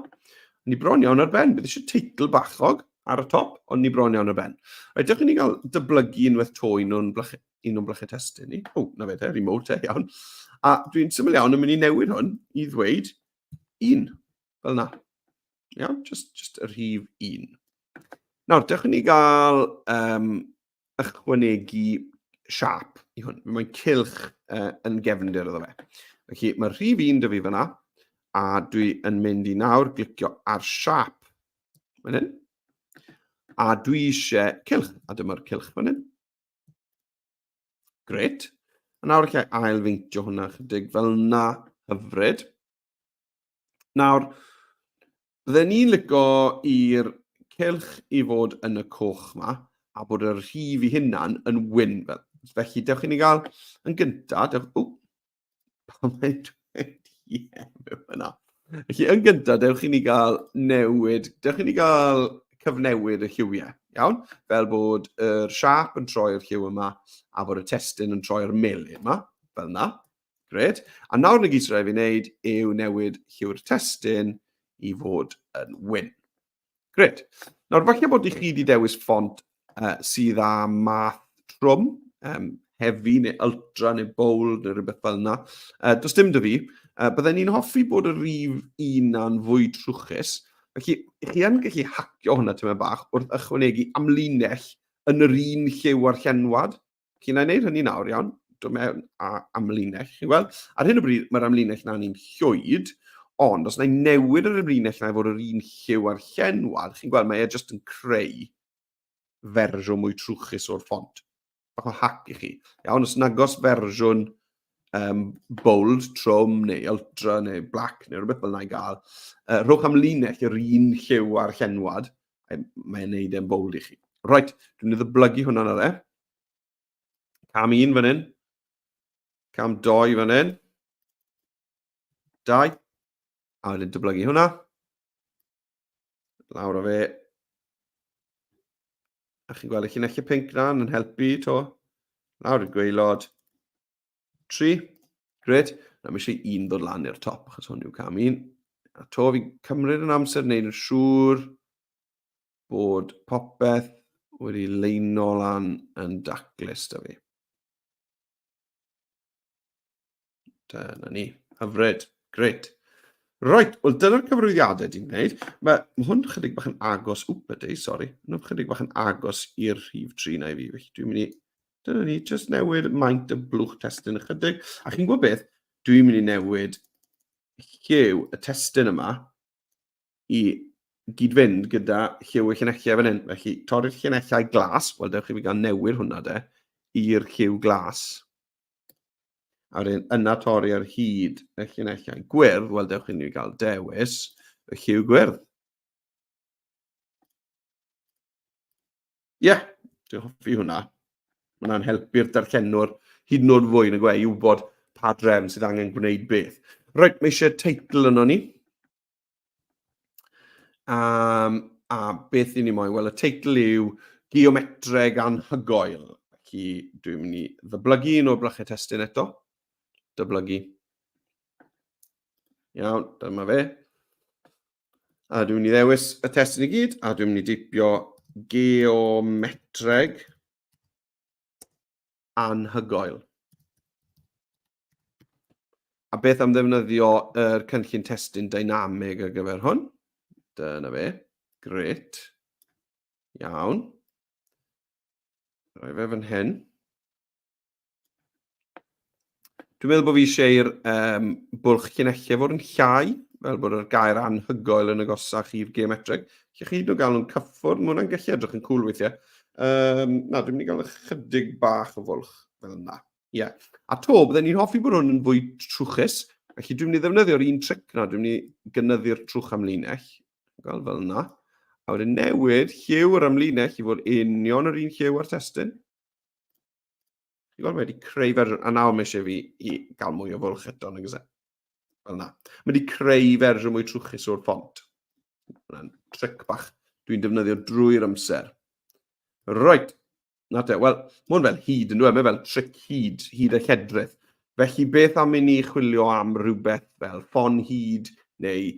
Ni bron iawn ar ben. Bydd eisiau teitl bachog ar y top, ond ni bron iawn ar ben. Reit, dewch i ni gael dyblygu unwaith to un o'n blychau, un o'n blychau testun ni. O, na fe te, remote te, iawn. A dwi'n syml iawn yn mynd i newid hwn i ddweud un, fel na. Iawn, just, just y rhif un. Nawr, dewch i ni gael ychwanegu siap i hwn. Mae'n cylch yn gefndir iddo fe. Felly mae rhif un dy fi fyna, a dwi yn mynd i nawr glicio ar siap fan hyn. A dwi eisiau cylch, a dyma'r cylch fan hyn. Gret. A nawr allai ail-feintio hwnna chydig fel na hyfryd. Nawr, bydden ni'n lico i'r cylch i fod yn y coch ma, a bod y rhif i hunan yn wyn. Felly, dewch i ni gael yn gyntaf, dewch, o, pam mae'n dweud ie mewn fyna. Felly, yn gyntaf, dewch i ni gael newid, dewch i ni gael cyfnewid y lliwiau, iawn? Fel bod yr siâp yn troi'r lliw yma, a bod y testun yn troi'r melyn yma, fel yna. Gret. A nawr na gyd sy'n rhaid fi wneud yw newid lliw'r testun i fod yn wyn. Gret. Nawr, falle bod i chi wedi dewis ffont sydd â math trwm, heavy neu ultra neu bold neu rhywbeth fel yna. Does dim dy fi. Bydden ni'n hoffi bod y rif un na'n fwy trwchus. Felly, chi yn gallu hacio hwnna tymed bach wrth ychwanegu amlinell yn yr un lliw a'r llenwad. Felly, na i wneud hynny nawr, iawn, dod mewn a amlinell, chi'n gweld? Ar hyn o bryd, mae'r amlinell na'n un llwyd, ond os na i newid yr amlinell na i fod yr un lliw a'r llenwad, chi'n gweld, mae e jyst yn creu fersiwn mwy trwchus o'r ffont. Bach o hac i chi. Iawn, os nagos fersiwn bold, trwm, neu ultra, neu black, neu rhywbeth fel yna i gael, rhowch amlinell yr un lliw a'r llenwad, mae'n neud e'n bold i chi. Right, dwi'n mynd i ddyblygu hwnna nawr e. Cam 1 fan hyn. Cam 2 fan hyn. 2. A wedyn dyblygu hwnna. Lawr o fe. A chi'n gweld y llinellau pink na yn helpu to. Lawr i'r gweilod. 3. Gret. Na, mae eisiau un ddod lan i'r top, achos hwn yw cam 1. A to, fi'n cymryd yn amser wneud yn siŵr bod popeth wedi leino lan yn daclus da fi. Dyna ni. Hyfryd. Grêt. Right, wel dyna'r cyfarwyddiadau di'n gwneud. Mae hwn chydig bach yn agos, wp, ydy, sori. Hwn chydig bach yn agos i'r rhif 3 na i fi. Felly dwi'n mynd i, dyna ni, just newid maint y blwch testun ychydig. A chi'n gwybod beth? Dwi'n mynd i newid lliw y testun yma i gyd-fynd gyda lliw y llinellau fan hyn. Felly, torri'r llinellau glas, wel, dewch i fi gael newid hwnna de, i'r lliw glas. A wedyn yna torri ar hyd y llinellau gwyrdd, wel, dewch i ni gael dewis y lliw gwyrdd. Ie, yeah, dwi'n hoffi hwnna. Mae hwnna'n helpu'r darllenwr hyd yn oed fwy yn y gwe i wybod pa drefn sydd angen gwneud beth. Reit, mae eisiau teitl yno ni. A beth i ni moyn? Wel, y teitl yw Geometreg Anhygoel. Felly, dwi'n mynd i ddyblygu un o'r blychau testun eto. Dyblygu. Iawn, dyma fe. A dwi'n mynd i ddewis y testun i gyd, a dwi'n mynd i deipio geometreg anhygoel. A beth am ddefnyddio yr cynllun testun dynamig ar gyfer hwn? Dyna fe. Gret. Iawn. Rhoi fe fan hyn. Dwi'n meddwl bod fi eisiau i'r um, bwlch llinellau fod yn llai, fel bod yr gair anhygoel yn agosach i'r geometreg. Lle chi hyd yn oed gael nhw'n cyffwrdd, mae hwnna'n gallu edrych yn cool weithiau. Na, dwi'n mynd i gael ychydig bach o fwlch fel yna. Ie. Yeah. A to, bydden ni'n hoffi bod hwn yn fwy trwchus, felly dwi'n mynd i ddefnyddio'r un tric na, dwi'n mynd i gynyddu'r trwch amlinell, gael fel yna. A wedyn newid lliw yr amlinell i fod union yr un lliw â'r testun. Chi'n gweld, mae wedi creu fersiwn, a nawr mae eisiau fi i gael mwy o fwlch eto, nag oes e? Fel yna. Mae wedi creu fersiwn mwy trwchus o'r ffont. Hwna'n tric bach dwi'n defnyddio drwy'r amser. Right, na te, wel, mae hwn fel hyd yn dweud, mae fel tric hyd, hyd a lledrith. Felly beth am i ni chwilio am rhywbeth fel ffon hyd neu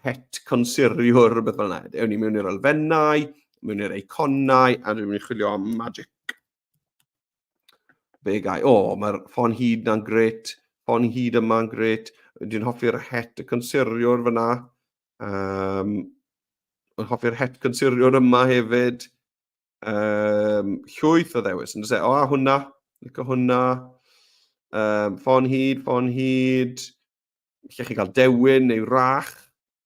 het consuriwr, rhywbeth fel yna. Ewn ni mewn i'r elfennau, mewn i'r eiconau, a dwi'n mynd i chwilio am magic. Be gai? O, oh, mae'r ffon hyd na'n gret. Ffon hyd yma'n gret. Dwi'n hoffi'r het y consuriwr fyna. Dwi'n hoffi'r het consuriwr yma hefyd. Llwyth o ddewis. Yn dweud, o, a hwnna. Licio hwnna. Ffon hyd, ffon hyd. Lle chi gael dewin neu rach.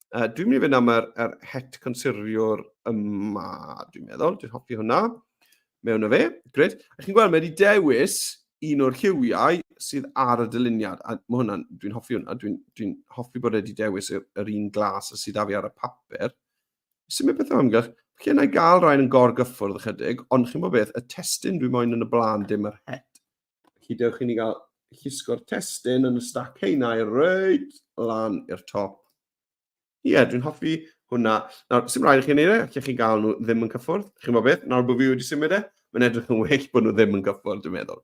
Dwi'n mynd i fynd am yr, yr het consuriwr yma, dwi'n meddwl. Dwi'n hoffi hwnna. Mewn o fe, gred. A chi'n gweld, mae wedi dewis un o'r lliwiau sydd ar y dyluniad. A mae hwnna'n, dwi'n hoffi hwnna. Dwi'n dwi hoffi bod wedi dewis yr, yr un glas sydd â fi ar y papur. Symud beth o amgylch. Felly yna i gael rhain yn gorgyffwrdd ychydig, ond chi'n bod beth, y testun dwi'n moyn yn y blaen dim yr het. Felly dewch i ni gael llusgo'r testun yn y stac heinau reit lan i'r top. Ie, yeah, dwi'n hoffi hwnna. Nawr, sy'n rhaid i chi wneud e, allech chi gael nhw ddim yn cyffwrdd. Chi'n gwybod beth, nawr bod fi wedi symud e, mae'n edrych yn well bod nhw ddim yn cyffwrdd, dwi'n meddwl.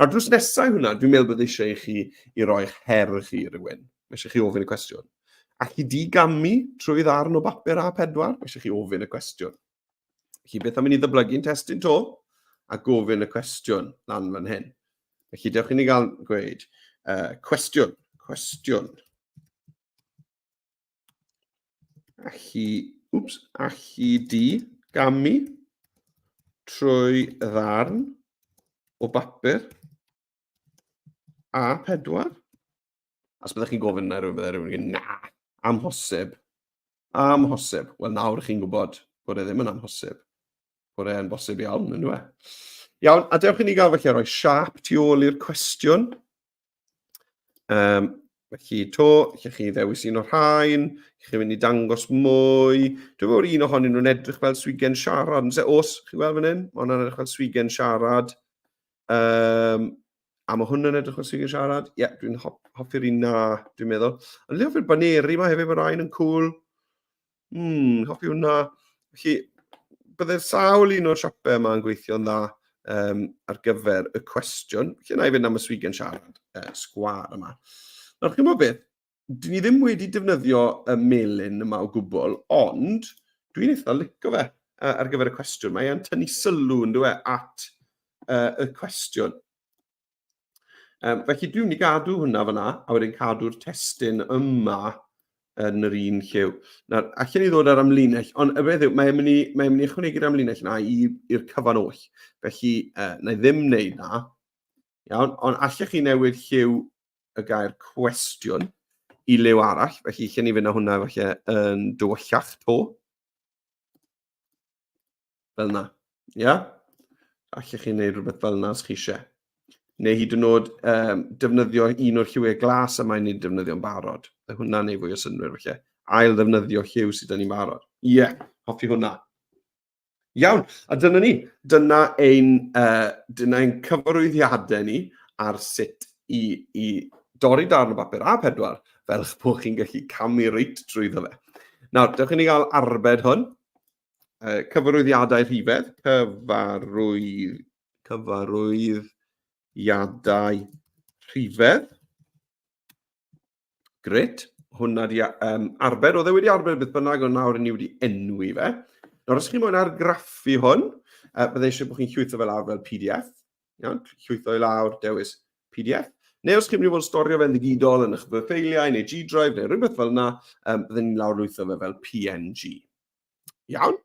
Nawr, drws nesau hwnna, dwi'n meddwl bod eisiau i chi i roi'ch her chi i rywun. Mae eisiau chi ofyn y cwestiwn. Ac i di gamu trwy ddarn o bapur A4, mae eisiau chi ofyn y cwestiwn. Felly beth am i ni ddyblygu'n testun to a gofyn y cwestiwn lan fan hyn. Felly dewch i ni gael gweud cwestiwn, cwestiwn. Allu, wps, allu di gamu trwy ddarn. o bapur A4. Os byddech chi'n gofyn na rhywun, byddai rhywun yn na, amhosib. Amhosib. Wel, nawr chi'n gwybod bod e ddim yn amhosib. Bod e'n bosib iawn, yn dweud. Iawn, a dewch i ni gael felly rhoi siap tu ôl i'r cwestiwn. Um, felly to, lle chi ddewis un o'r rhain, chi'n mynd i dangos mwy. Dwi'n meddwl un ohonyn nhw'n edrych fel swigen siarad. Yn os, chi'n gweld fan hyn? Mae hwnna'n edrych fel swigen siarad. Um, a mae hwnna'n edrych fel swigen siarad. Ie, yeah, dwi'n hoffi'r un na, dwi'n meddwl. Ond le hoffi'r baneri yma hefyd, mae rhain yn cool. Hoffi hwnna. Felly, byddai'r sawl un o'r siopau yma yn gweithio'n dda um, ar gyfer y cwestiwn. Felly, na i fynd am y swigen siarad sgwar yma. Nawr, chi'n gwybod beth? Dyn ni ddim wedi defnyddio y melyn yma o gwbl, ond dwi'n eitha licio fe ar gyfer y cwestiwn. Mae e'n tynnu sylw yn dweud at y cwestiwn. Felly dwi'n mynd i gadw hwnna fyna, a wedyn cadw'r testun yma yn yr un lliw. Nawr, allan ni ddod ar amlinell, ond y beth yw, mae'n mynd i, mae mynd i ychwanegu'r amlinell yna i'r cyfan oll. Felly, na i ddim wneud na. Iawn, ond allech chi newid lliw y gair cwestiwn i liw arall, felly allan ni fynd â hwnna falle yn dywyllach to. Fel yna. Ia? Yeah? Allech chi wneud rhywbeth fel yna os chi eisiau. Neu hyd yn oed um, defnyddio un o'r lliwiau glas y mae'n ni'n defnyddio'n barod. Mae hwnna'n ei fwy o synwyr felly. Ail ddefnyddio lliw sydd ni'n barod. Ie, yeah, hoffi hwnna. Iawn, a dyna ni. Dyna ein, dyna ein cyfarwyddiadau ni ar sut i, i dorri darn o bapur A4 fel eich bod chi'n gallu camu reit drwyddo fe. Nawr, dewch i ni gael arbed hwn. Cyfarwyddiadau rhifedd, cyfarwydd, cyfarwyddiadau rhifedd. Gret, hwnna di arbed, oedd e wedi arbed beth bynnag, ond nawr ni wedi enwi fe. Nawr, os chi moyn argraffu hwn, byddai eisiau bod chi'n llwytho fe lawr fel PDF. Iawn, llwytho i lawr, dewis PDF. Neu os chi'n mynd i fod yn storio fe'n ddigidol yn eich ffeiliau neu G Drive neu rhywbeth fel yna, bydden ni'n lawrlwytho fe fel PNG. Iawn?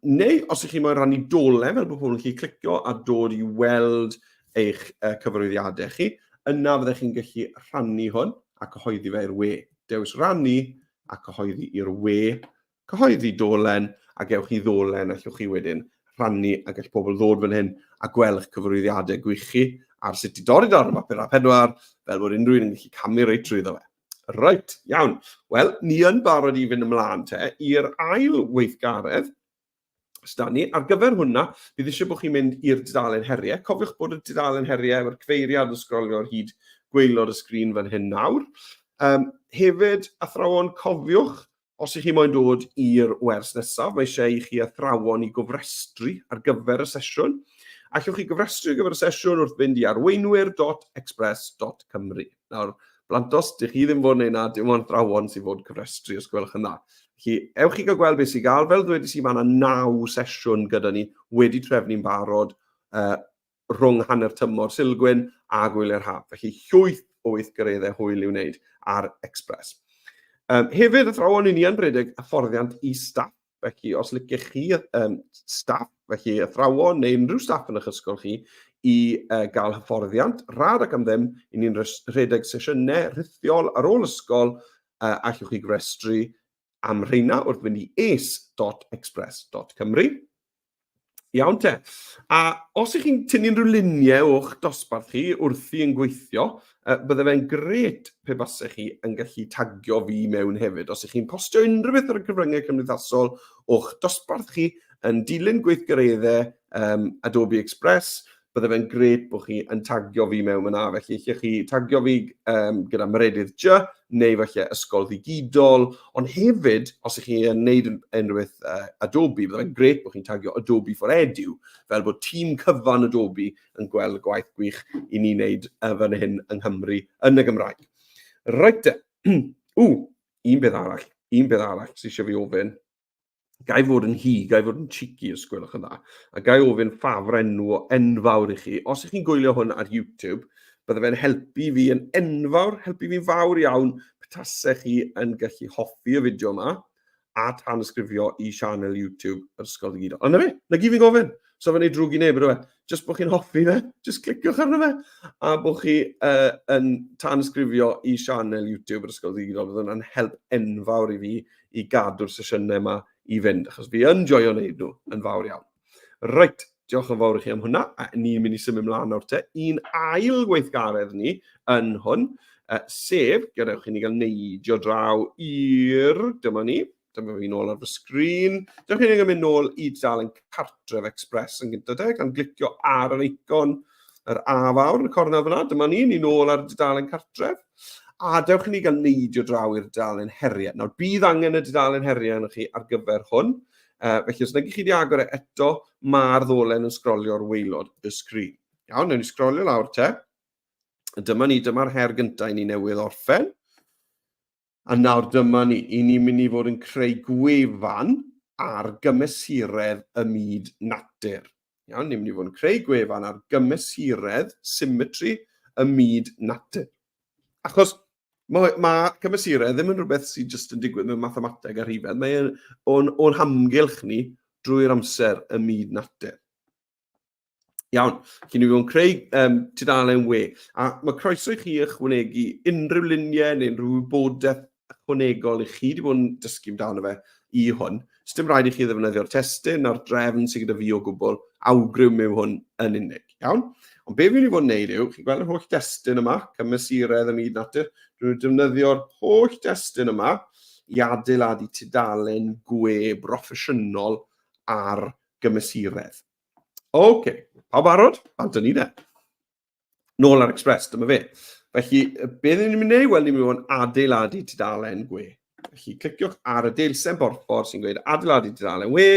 Neu os ych chi moyn rannu dolen fel bod pobl yn gallu clicio a dod i weld eich cyfarwyddiadau chi, yna fyddech chi'n gallu rhannu hwn a cyhoeddi fe i'r we. Dewis rannu a cyhoeddi i'r we cyhoeddi dolen a gewch chi ddolen allwch chi wedyn rhannu a gall pobl ddod fan hyn a gweld eich cyfarwyddiadau gwych chi ar sut i dorri darn o bapur A4 fel bod unrhyw un yn gallu camu reit trwyddo fe. Reit, iawn. Wel, ni yn barod i fynd ymlaen te i'r ail weithgaredd sydd ni. Ar gyfer hwnna, bydd eisiau bod chi'n mynd i'r dudalen heriau. Cofiwch bod y dudalen heriau efo'r cyfeiriad yn sgrolio ar hyd gwaelod y sgrin fan hyn nawr. Hefyd, athrawon, cofiwch Os ych chi moyn dod i'r wers nesaf, mae eisiau i chi athrawon i gofrestru ar gyfer y sesiwn. Allwch chi gofrestru ar gyfer y sesiwn wrth fynd i arweinwyr.express.cymru. Nawr, blantos, dych chi ddim fod wneud na, dim ond athrawon sy'n fod cyfrestru os gwelwch yn dda. Felly, ewch i gael gweld beth sy'n gael. Fel ddwedais i, mae yna naw sesiwn gyda ni wedi trefnu'n barod rhwng hanner tymor Sulgwyn a gwyliau'r haf. Felly llwyth o weithgareddau hwyl i'w wneud ar Express. Hefyd, athrawon, i ni yn rhedeg hyfforddiant i staff. Felly, os liciech chi staff, felly athrawon neu unrhyw staff yn eich ysgol chi, i gael hyfforddiant rhad ac am ddim, i ni'n rhedeg sesiynau rhithiol ar ôl ysgol, allwch chi gofrestru am rheina wrth fynd i ace.express.cymru. Iawn te. A os ych chi'n tynnu unrhyw luniau o'ch dosbarth chi wrthi yn gweithio, bydde fe'n gret pe basech chi yn gallu tagio fi mewn hefyd. Os ych chi'n postio unrhyw beth ar y cyfryngau cymdeithasol o'ch dosbarth chi yn dilyn gweithgareddau Adobe Express, bydde fe'n gret bod chi yn tagio fi mewn yna. Felly, allech chi tagio fi gyda Meredydd J, neu falle Ysgol Ddigidol, ond hefyd, os ych chi yn neud unrhyw beth Adobe, bydde fe'n gret bod chi'n tagio Adobe for Edu, fel bod tîm cyfan Adobe yn gweld y gwaith gwych i ni wneud fan hyn yng Nghymru yn y Gymraeg. Reit te. Ww, un beth arall, un beth arall sydd eisiau fi ofyn. Ga i fod yn hi, ga i fod yn cheeky os gwelwch yn dda, a ga i ofyn ffafr enw enfawr i chi. Os ych chi'n gwylio hwn ar YouTube, bydde fe'n helpu fi yn enfawr, helpu fi'n fawr iawn, petasech chi yn gallu hoffi y fideo yma. a tanysgrifio i sianel YouTube yr Ysgol Ddigidol. Ond na fe, na gyd fi'n gofyn. So fe'n ei drwg i neb, ydw e. Just bod chi'n hoffi fe, just cliciwch arno fe. A bod chi yn tanysgrifio i sianel YouTube yr Ysgol Ddigidol, bydd hwnna'n help enfawr i fi i gadw'r sesiynau yma i fynd, achos fi yn joio wneud nhw yn fawr iawn. Reit, diolch yn fawr i chi am hwnna. A ni'n mynd i symud mlaen nawr te. Un ail gweithgaredd ni yn hwn, sef, gadewch i ni gael neidio draw i'r, dyma ni, dyma fi nôl ar fy sgrin. Dewch i ni gael mynd nôl i dudalen Cartref Express yn gyntaf te, gan glicio ar yr eicon yr A fawr yn y cornel fyna. Dyma ni, ni nôl ar dudalen Cartref. A dewch i ni gael neidio draw i'r dudalen heriau. Nawr, bydd angen y dudalen heriau arnoch chi ar gyfer hwn. Felly, os nag ych chi wedi agor e eto, mae'r ddolen yn sgrolio ar waelod y sgrin. Iawn, newn ni sgrolio lawr te. Dyma ni, dyma'r her gyntaf i ni newydd orffen. A nawr dyma ni, i ni'n mynd i fod yn creu gwefan ar gymesuredd y myd natur. Iawn, ni'n mynd i fod yn creu gwefan ar gymesuredd, symmetry, y myd natur. Achos mae, mae cymesuredd ddim yn rhywbeth sydd jyst yn digwydd mewn mathemateg a rhifedd. Mae o'n, o'n hamgylch ni drwy'r amser y myd natur. Iawn, chi'n mynd i fod yn creu tudalen we, a mae croeso i chi ychwanegu unrhyw luniau neu unrhyw wybodaeth ychwanegol i chi wedi bod yn dysgu amdano fe i hwn. Sdim rhaid i chi ddefnyddio'r testun na'r drefn sydd gyda fi o gwbl, awgrym yw hwn yn unig, iawn? Ond be fi'n mynd i fod yn neud yw, chi'n gweld yr holl destun yma, cymesuredd ym myd natur, dwi'n defnyddio'r holl destun yma i adeiladu tudalen gwe broffesiynol ar gymesuredd. Oce, pawb barod? Bant ni de. Nôl ar Express, dyma fe. Felly, beth ni'n mynd i wneud? Wel, ni'n mynd i fod yn adeiladu tudalen gwe. Felly, cliciwch ar y deilsen borffor sy'n gweud adeiladu tudalen we.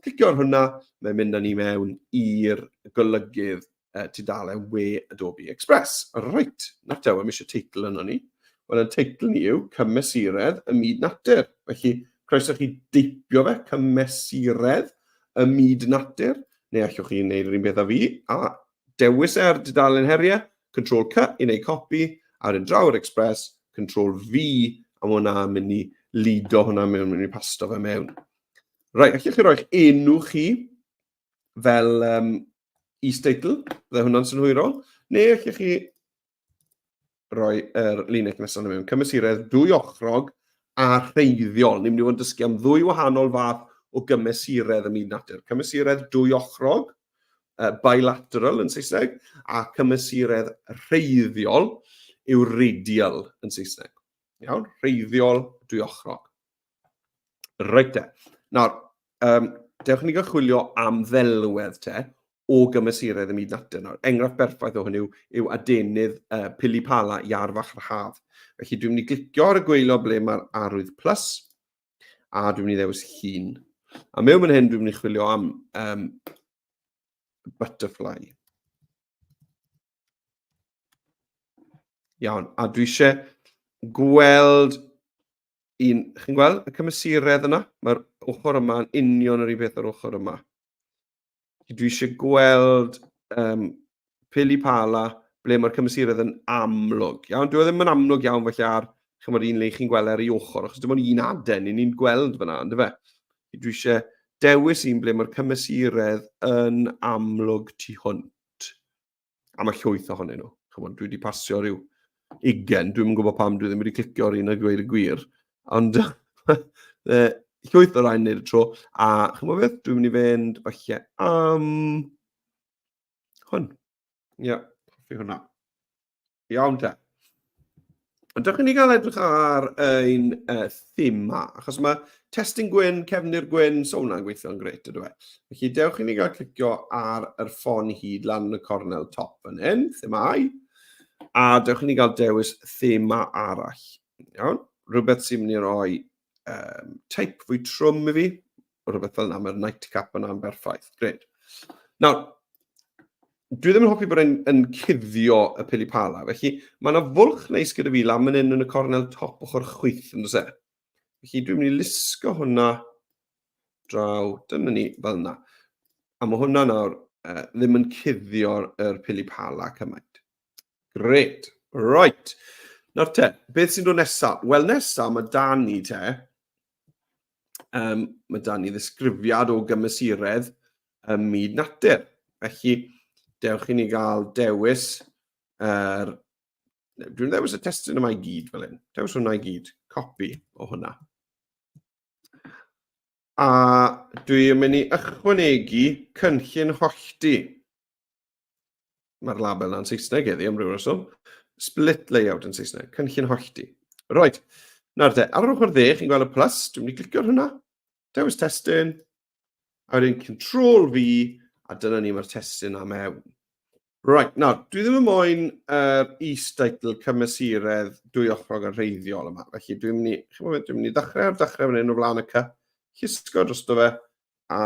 Clicio ar hwnna, mae'n mynd â ni mewn i'r golygydd tudalen we Adobe Express. Reit, nawr te, wel, mae eisiau teitl yno ni. Wel, y teitl ni yw Cymesuredd y Myd Natur. Felly, croeso chi deipio fe, Cymesuredd y Myd Natur, neu allwch chi wneud yr un peth â fi, a dewis e ar dudalen heriau, Control C i wneud copi, a wedyn draw i'r Express, Control V, a mae hwnna'n mynd i lido hwnna mewn, mynd i pasto fe mewn. Reit, allwch chi roi'ch enw chi fel is-deitl, bydde hwnna'n synhwyrol, neu allwch chi roi yr linell nesaf yna mewn. Cymesuredd dwyochrog a rheiddiol. Ni'n mynd i fod yn dysgu am ddwy wahanol fath o gymesuredd ym myd natur. Cymesuredd dwyochrog, bilateral yn Saesneg, a cymesuredd rheiddiol yw radial yn Saesneg. Iawn, rheiddiol, dwyochrog. Reit te. Nawr, dewch i ni gael chwilio am ddelwedd te o gymesuredd y myd natur. Nawr, enghraifft berffaith o hwn yw, yw adenydd pili pala iar fach yr haf. Felly dwi'n mynd i glicio ar y gweilo ble mae'r arwydd plus, a dwi'n mynd i ddewis llun. A mewn fan hyn dwi'n mynd i chwilio am butterfly. Iawn, a dwi eisiau gweld un, chi'n gweld y cymesuredd yna? Mae'r ochr yma yn union yr un peth â'r ochr yma. Dwi eisiau gweld pili pala ble mae'r cymesuredd yn amlwg. Iawn, dwi e ddim yn amlwg iawn felly ar chymod, un le chi'n gweld ar ei ochr, achos dim ond un aden i ni'n gweld fyna, ynddo fe? Dwi eisiau dewis un ble mae'r cymesuredd yn amlwg tu hwnt. A mae llwyth ohonyn nhw. Chymod, dwi wedi pasio rhyw 20, dwi'm yn gwybod pam dwi ddim wedi clicio ar un a gweud y gwir. Ond llwyth o rhain wneud y tro. A chymod beth, dwi'n mynd i fynd falle am hwn. Ie, yeah, hoffi hwnna. Iawn te. Ond dewch i ni gael edrych ar ein thema, achos mae testun gwyn, cefndir gwyn, so hwnna'n gweithio'n grêt, ydw e. Felly dewch i ni gael clicio ar yr ffon hyd lan yn y cornel top fan hyn, themau, a dewch i ni gael dewis thema arall. Iawn, rhywbeth sy'n mynd i roi type fwy trwm i fi, rhywbeth fel yna, mae'r nightcap yna'n berffaith. Grêt. Nawr, dwi ddim yn hoffi bod e'n yn cuddio y pili pala, felly mae yna fwlch neis gyda fi lan fan hyn yn y cornel top ochr chwith, yn does e? Felly dwi'n mynd i lusgo hwnna draw, dyna ni, fel yna. A mae hwnna nawr ddim yn cuddio'r er pili pala cymaint. Great. Right. Nawr te, beth sy'n dod nesaf? Wel, nesaf mae da ni te. Mae da ni ddisgrifiad o gymesuredd ym myd natur. Felly, dewch i ni gael dewis yr... Dwi'n dewis y testun yma i gyd fel hyn. Dewis hwnna i gyd. Copi o hwnna. A dwi'n mynd i ychwanegu cynllun hollti. Mae'r label yna'n Saesneg heddi am ryw reswm. Split layout yn Saesneg, cynllun hollti. Roet, nawr te, ar yr ochr dde, chi'n gweld y plus, dwi'n mynd i clicio ar hwnna. Dewis testun, a wedyn Control V, a dyna ni, mae'r testun am mewn. Right, nawr, dwi ddim yn moyn yr is-deitl cymesuredd dwyochrog a rheiddiol yma, felly dwi'n mynd i, chi'n gwybod, dwi'n mynd i ddechrau ar dechrau fan hyn o flaen y cy, llusgo drosto fe, a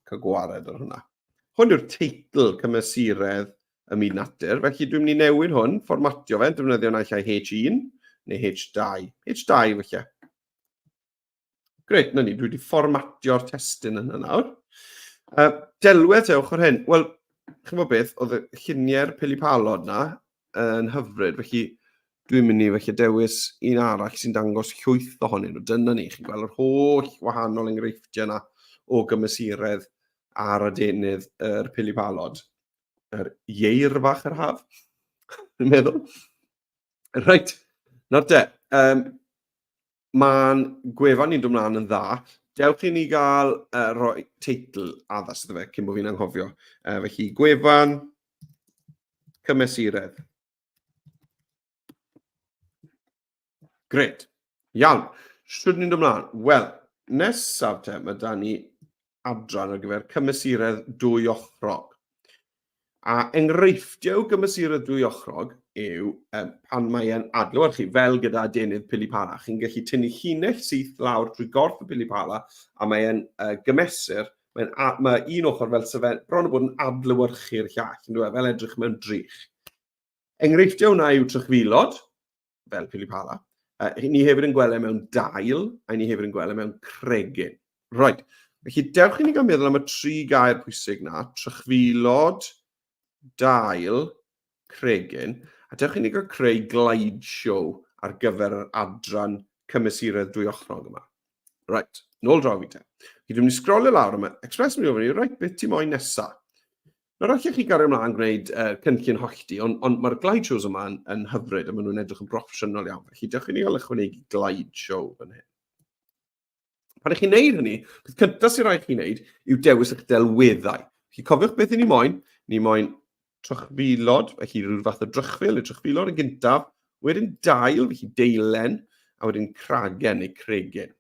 cael gwared ar hwnna. Hwn yw'r teitl cymesuredd y myd natur, felly dwi'n mynd i newid hwn, fformatio fe, defnyddio naill ai H1 neu H2. H2 felly. Greit, na ni, dwi wedi fformatio'r testun yna nawr. Delwedd te ochr hyn. Wel, chi'n gwybod beth, oedd y lluniau'r pili-palod na yn hyfryd, felly dwi'n mynd i felly dewis un arall sy'n dangos llwyth ohonyn nhw. Dyna ni, chi'n gweld yr holl wahanol enghreifftiau yna o gymesuredd ar adenydd yr pili-palod. Yr ieir fach yr haf, dwi'n meddwl. Reit, nawr te, Mae'n gwefan ni'n dod mlaen yn dda. Dewch i ni gael rhoi teitl addas iddo fe cyn bod fi'n anghofio. Felly, gwefan cymesuredd. Gret. Iawn. Shwd ni'n dod mlaen? Wel, nesaf te, mae da ni adran ar gyfer cymesuredd dwyochrog. A enghreifftiau o gymesuredd dwyochrog yw um, pan mae e'n adlewyrchu, fel gyda adenydd pili-pala. Chi'n gallu tynnu llinell syth lawr drwy gorff y pili-pala a mae e'n gymesur, mae'n mae un ochr fel sydd bron o bod yn adlewyrchu'r llall, yn dweud, fel edrych mewn drych. Enghreifftiau hwnna yw trychfilod, fel pili-pala. Ni hefyd yn gweld e mewn dail, a ni hefyd yn gweld e mewn cregyn. Right, felly dewch i ni gael meddwl am y tri gair pwysig na, trychfilod, dail, cregyn, a dewch i ni gael creu glide show ar gyfer yr adran cymesuredd dwyochrog yma. Right, nôl draw fi te. Felly dwi'n mynd i sgrolio lawr yma, Express yn mynd i ofyn i, right, beth ti moyn nesa? Nawr allech chi gario ymlaen gwneud cynllun hollti, ond on, mae'r glide shows yma yn, yn hyfryd a maen nhw'n edrych yn broffesiynol iawn. Felly dewch i ni gael ychwanegu glide show fan hyn. Pan ych chi'n neud hynny, peth cyntaf sy'n rhaid chi wneud yw dewis eich delweddau. Felly cofiwch beth i ni moyn. Ni moyn trychfilod, felly rhyw fath o drychfil neu trychfilod yn gyntaf, wedyn dail, felly deilen, a wedyn cragen neu cregyn.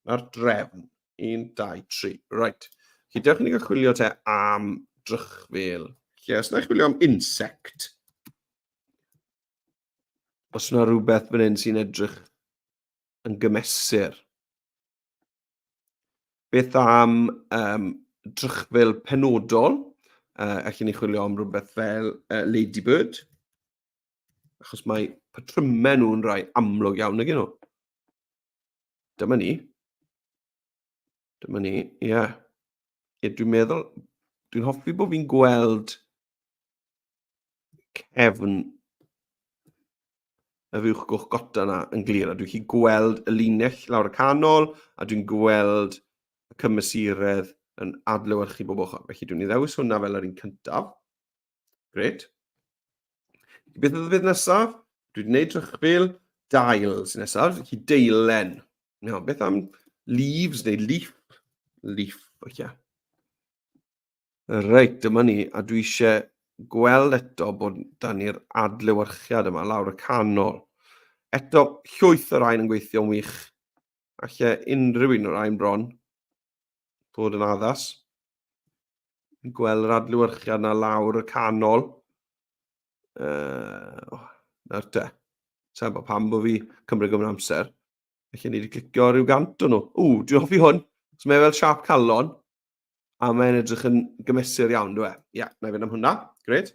Mae'r drefn. 1, 2, 3. Right. Felly, dewch i ni gael chwilio te am drychfil. Lle, os na i chwilio am insect, os yna rhywbeth fan hyn sy'n edrych yn gymesur. Beth am drychfil penodol? Allen ni chwilio am rhywbeth fel ladybird, achos mae patrymau nhw'n rhai amlwg iawn nag nhw. Dyma ni. Dyma ni, ie. Yeah. Ie, dwi'n meddwl, dwi'n hoffi bod fi'n gweld cefn y fuwch goch gota yna yn glir, a dwi'n gallu gweld y linell lawr y canol, a dwi'n gweld y cymesuredd yn adlewyrchu bob ochr. Felly dwi'n ei ddewis hwnna fel yr un cyntaf. Gret. Beth oedd y beth nesaf? Dwi wedi gwneud trychfil, dail sy'n nesaf, felly deilen. Iawn, beth am leaves neu leaf? Leaf, oce. Reit, dyma ni, a dwi eisiau gweld eto bod da ni'r adlewyrchiad yma lawr y canol. Eto, llwyth o rain yn gweithio'n wych. Alle unrhyw un o'r rhain bron bod yn addas. Gweld yr adlewyrchiad yna lawr y canol. Nawr te. Sa'n bod pam bod fi cymryd gymryd amser. Felly ni wedi clicio rhyw gant o nhw. Ww, dwi'n hoffi hwn. So mae fel siap calon. A mae'n edrych yn gymesur iawn, dwi e? Ie, yeah, na i fynd am hwnna. Gret.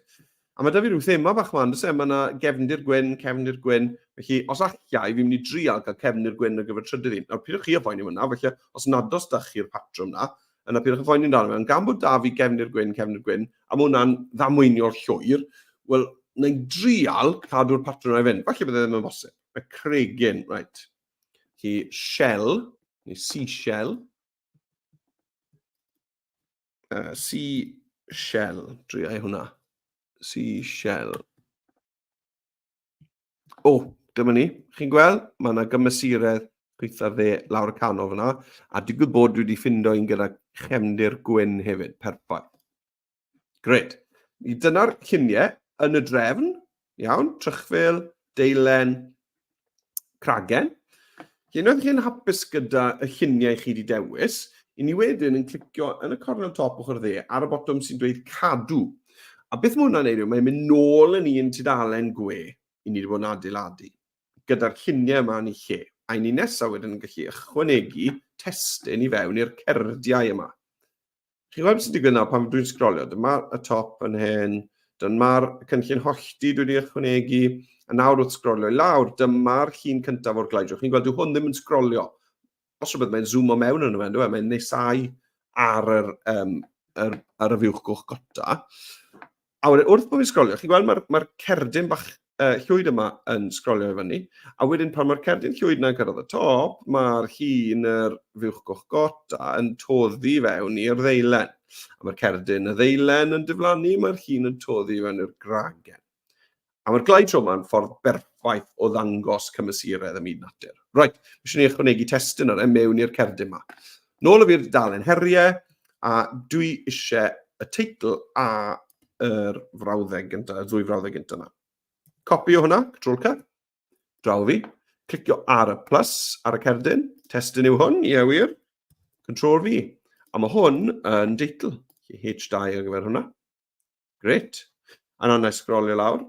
A mae da fi rhyw thema bach ma'n, does e? Mae yna gefndir gwyn, cefndir gwyn. Felly, os allai, fi'n mynd i drial cael cefndir gwyn ar gyfer trydydd un. Nawr, pidwch chi â phoeni am hwnna, felly os nad oes da chi'r patrwm na, yna pidwch â phoeni amdano fe. Ond gan bod da fi gefndir gwyn, cefndir gwyn, a mae hwnna'n ddamweiniol llwyr, wel, na i drial cadw'r patrwm na i fynd. Falle bydde ddim yn bosib. Mae cregyn, right. Felly, shell, neu seashell. Sea shell, driai hwnna. Sea shell. O, dyma ni. Chi'n gweld? Mae yna gymesuredd chwith ar dde lawr y canol fyna. A digwydd bod dwi wedi ffindo un gyda chefndir gwyn hefyd. Perffaith. Gret. Dyna'r lluniau yn y drefn. Iawn, trychfil, deilen, cragen. Unwaith chi'n hapus gyda y lluniau chi wedi dewis, i ni wedyn yn clicio yn y cornel top ochr dde ar y botwm sy'n dweud cadw. A beth mae hwnna'n neud yw mae'n mynd nôl yn un tudalen gwe i ni wedi bod yn adeiladu gyda'r lluniau yma yn ei lle. A i ni nesaf wedyn yn gallu ychwanegu testun i fewn i'r cerdiau yma. Chi'n gweld beth sy'n digwydd nawr pan dwi'n sgrolio? Dyma'r y top yn hyn, dyma'r cynllun hollti dwi wedi ychwanegu, a nawr wrth sgrolio i lawr, dyma'r llun cyntaf o'r glideshow. Chi'n gweld, dyw hwn ddim yn sgrolio. Os rhywbeth, mae'n zoomo mewn yn fe, mae'n nesau ar yr, um, yr, ar y fuwch goch gota. A wedyn, wrth bod fi'n sgrolio, chi'n gweld mae'r mae cerdyn bach llwyd yma yn sgrolio i fyny. A wedyn pan mae'r cerdyn llwyd yna'n cyrraedd y top, mae'r llun yr fuwch goch gota yn toddi fewn i'r ddeilen. A mae'r cerdyn y ddeilen yn diflannu, mae'r llun yn toddi fewn i'r gragen. A mae'r glide show yma'n ffordd berffaith o ddangos cymesuredd ym myd natur. Reit, mae eisiau ni ychwanegu testun ar e mewn i'r cerdyn yma. Nôl o fi'r dudalen heriau, a dwi eisiau y teitl a yr frawddeg gyntaf, y ddwy frawddeg gyntaf yma. Copi o hwnna, Ctrl C, draw fi, clicio ar y plus ar y cerdyn, testun yw hwn, ie wir, Ctrl V. A mae hwn yn deitl, H2 ar gyfer hwnna. Gret. A nawr na i sgrolio lawr.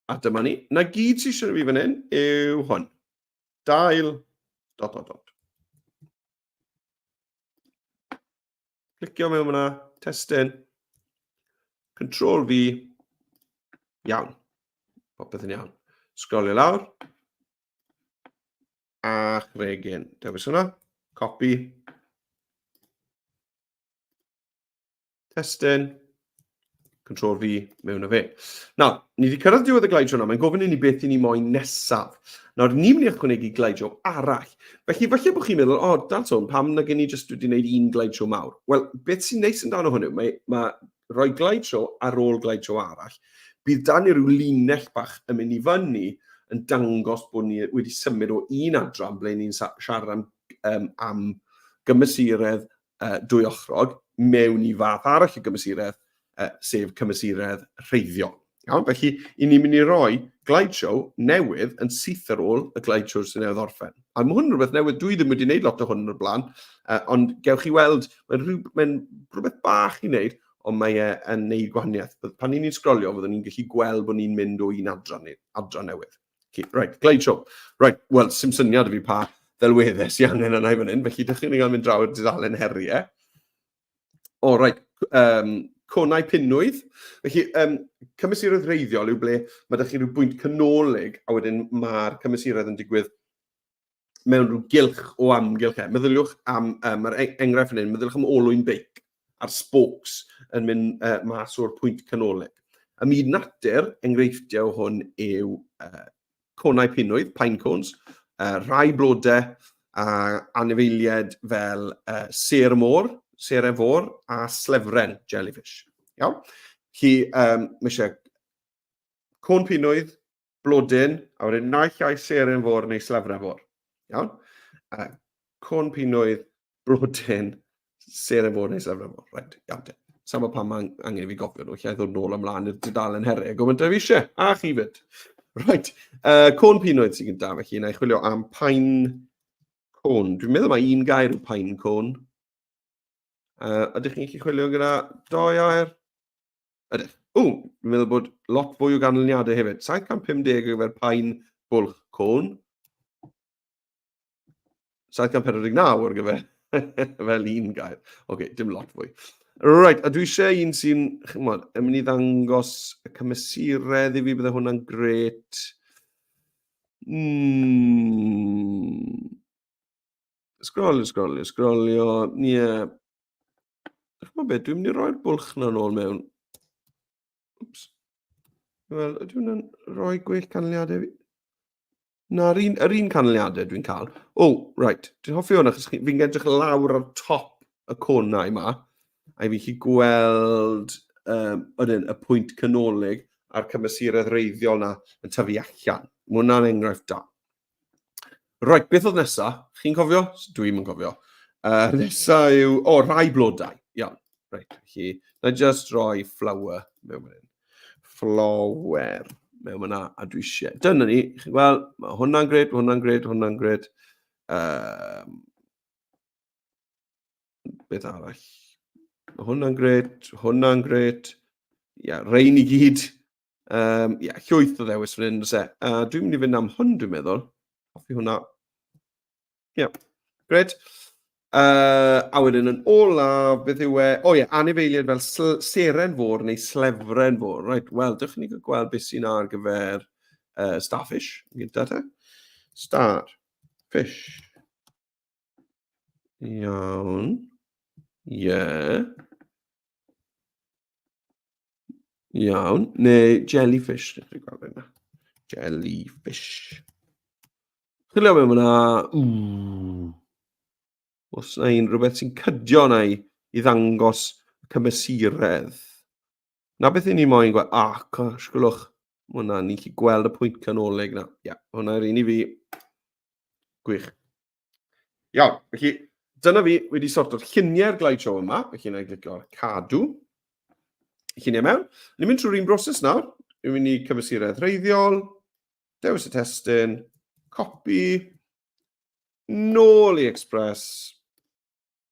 A dyma ni. Na gyd sy'n eisiau fi fan hyn yw hwn. Dail, dot, dot, dot. Clicio mewn fyna, testun, Control V, iawn. Popeth yn iawn. Sgrolio lawr. A chregyn. Dewis hwnna. Copy. Testun, Control V, mewn o fe. Nawr, ni wedi cyrraedd diwedd y glide show nawr, mae'n gofyn i ni beth i ni moyn nesaf. Nawr, ni'n mynd i ychwanegu glide show arall. Felly, falle bod chi'n meddwl, o, oh, dan sôn, pam na gen i jyst wedi gwneud un glide show mawr? Wel, beth sy'n neis amdano hwn yw, mae, mae rhoi glide show ar ôl glide show arall, bydd dan ni ryw linell bach yn mynd i fyny yn dangos bod ni wedi symud o un adran ble ni'n siarad am, um, am gymesuredd dwyochrog mewn i fath arall o gymesuredd, sef cymesuredd rheiddiol. Iawn, felly, i ni'n mynd i roi glide show newydd yn syth ar ôl y glide show sy'n newydd orffen. A mae hwn yn rhywbeth newydd, dwi ddim wedi gwneud lot o hwn o'r blaen, ond gewch chi weld, mae'n rhyw, mae rhywbeth bach i wneud, ond mae e yn neud gwahaniaeth. Pan ni'n sgrolio, fyddwn ni'n gallu gweld bod ni'n mynd o un adran, adran newydd. Okay, right, glide show. Right, wel, sim syniad i fi pa ddelweddau sy'n angen yna i fan hyn, felly dych chi'n gael mynd draw i'r dudalen heriau. O, oh, right, conau pinwydd. Felly, cymesuredd reiddiol yw ble mae ydych chi rhyw bwynt canolig, a wedyn mae'r cymesuredd yn digwydd mewn rhyw gylch o amgylch e. Meddyliwch am, mae'r e-, enghraifft fan hyn, meddyliwch am olwyn beic a'r spokes yn mynd mas o'r pwynt canolig. Ym myd natur, enghreifftiau o hwn yw conau pinwydd, pine cones, rhai blodau a anifeiliaid fel sêr y môr, sêr fôr a slefren, jellyfish. Iawn? Chi, mae eisiau côn pinwydd, blodyn, a wedyn naill ai seren fôr neu slefren fôr. Iawn? Côn pinwydd, blodyn, seren fôr neu slefren fôr. Right, iawn te. Sama pam mae angen i fi gofio nhw, lle i ddod nôl ymlaen i'r dudalen heriau. Gofyn da fi eisiau, a chi fyd. Right, côn pinwydd sy'n gyntaf, felly na i chwilio am pine cone. Dwi'n meddwl mae un gair yw pine cone. Ydych chi'n gallu chwilio gyda doi air? Ydych. O, dwi'n meddwl bod lot fwy o ganlyniadau hefyd. 750 ar gyfer paen bwlch côn. 749 ar gyfer fel un gair. Oce, okay, dim lot fwy. Right, a dwi eisiau un sy'n, chymod, yn mynd i ddangos y cymesuredd i fi, bydde hwnna'n gret. Sgrolio, sgrolio, sgrolio, ie. Yeah. Chymod beth, dwi'n mynd i roi'r bwlch na nôl mewn. Wps. Wel, ydw hwnna'n rhoi gwell canlyniadau fi? Na, yr un, yr un canlyniadau dwi'n cael. O, oh, right. Dwi'n hoffi hwn achos fi'n edrych lawr ar top y conau yma. A i fi chi gweld um, ydyn, y pwynt canolig a'r cymesuredd reiddiol na yn tyfu allan. Mae hwnna'n enghraifft da. Reit, beth oedd nesa? Chi'n cofio? Dwi'm yn cofio. Nesa yw... O, rhai blodau. Iawn. Reit, felly, na just roi flower mewn fan hyn. Flower mewn fyna, a dwi eisiau... Dyna ni, chi'n gweld, mae hwnna'n gred, mae hwnna'n gred, hwnna'n gred. Beth arall? Mae hwnna'n gred, hwnna'n gred. Ia, yeah, rein i gyd. Yeah, llwyth o ddewis fan hyn, does e? Dwi'n mynd i fynd am hwn, dwi'n meddwl. Hoffi hwnna. Ie, yeah. Gret. A wedyn yn olaf, beth yw e? O ie, yeah, anifeiliaid fel seren fôr neu slefren fôr. Right, wel, dewch ni gweld beth sy'n ar gyfer starfish, yn gyntaf te. Starfish. Iawn. Ie. Yeah. Iawn. Neu jellyfish. Dwi'n gweld yna. Jellyfish. Chwilio mewn fyna. Ww. Os na un rhywbeth sy'n cydio na i, i ddangos y cymesuredd. Na beth i ni moyn gweld. Ah, gosh, gwylwch. Mae hwnna, ni'n gallu gweld y pwynt canolig na. Ia, yeah, hwnna'r un i fi. Gwych. Iawn, felly dyna fi wedi sorto'r lluniau'r glide show yma, felly na i glicio ar cadw. Lluniau mewn. Ni'n mynd trwy'r un broses nawr. Ni'n mynd i cyfesuredd rheiddiol, dewis y testun, copi, nôl i Express,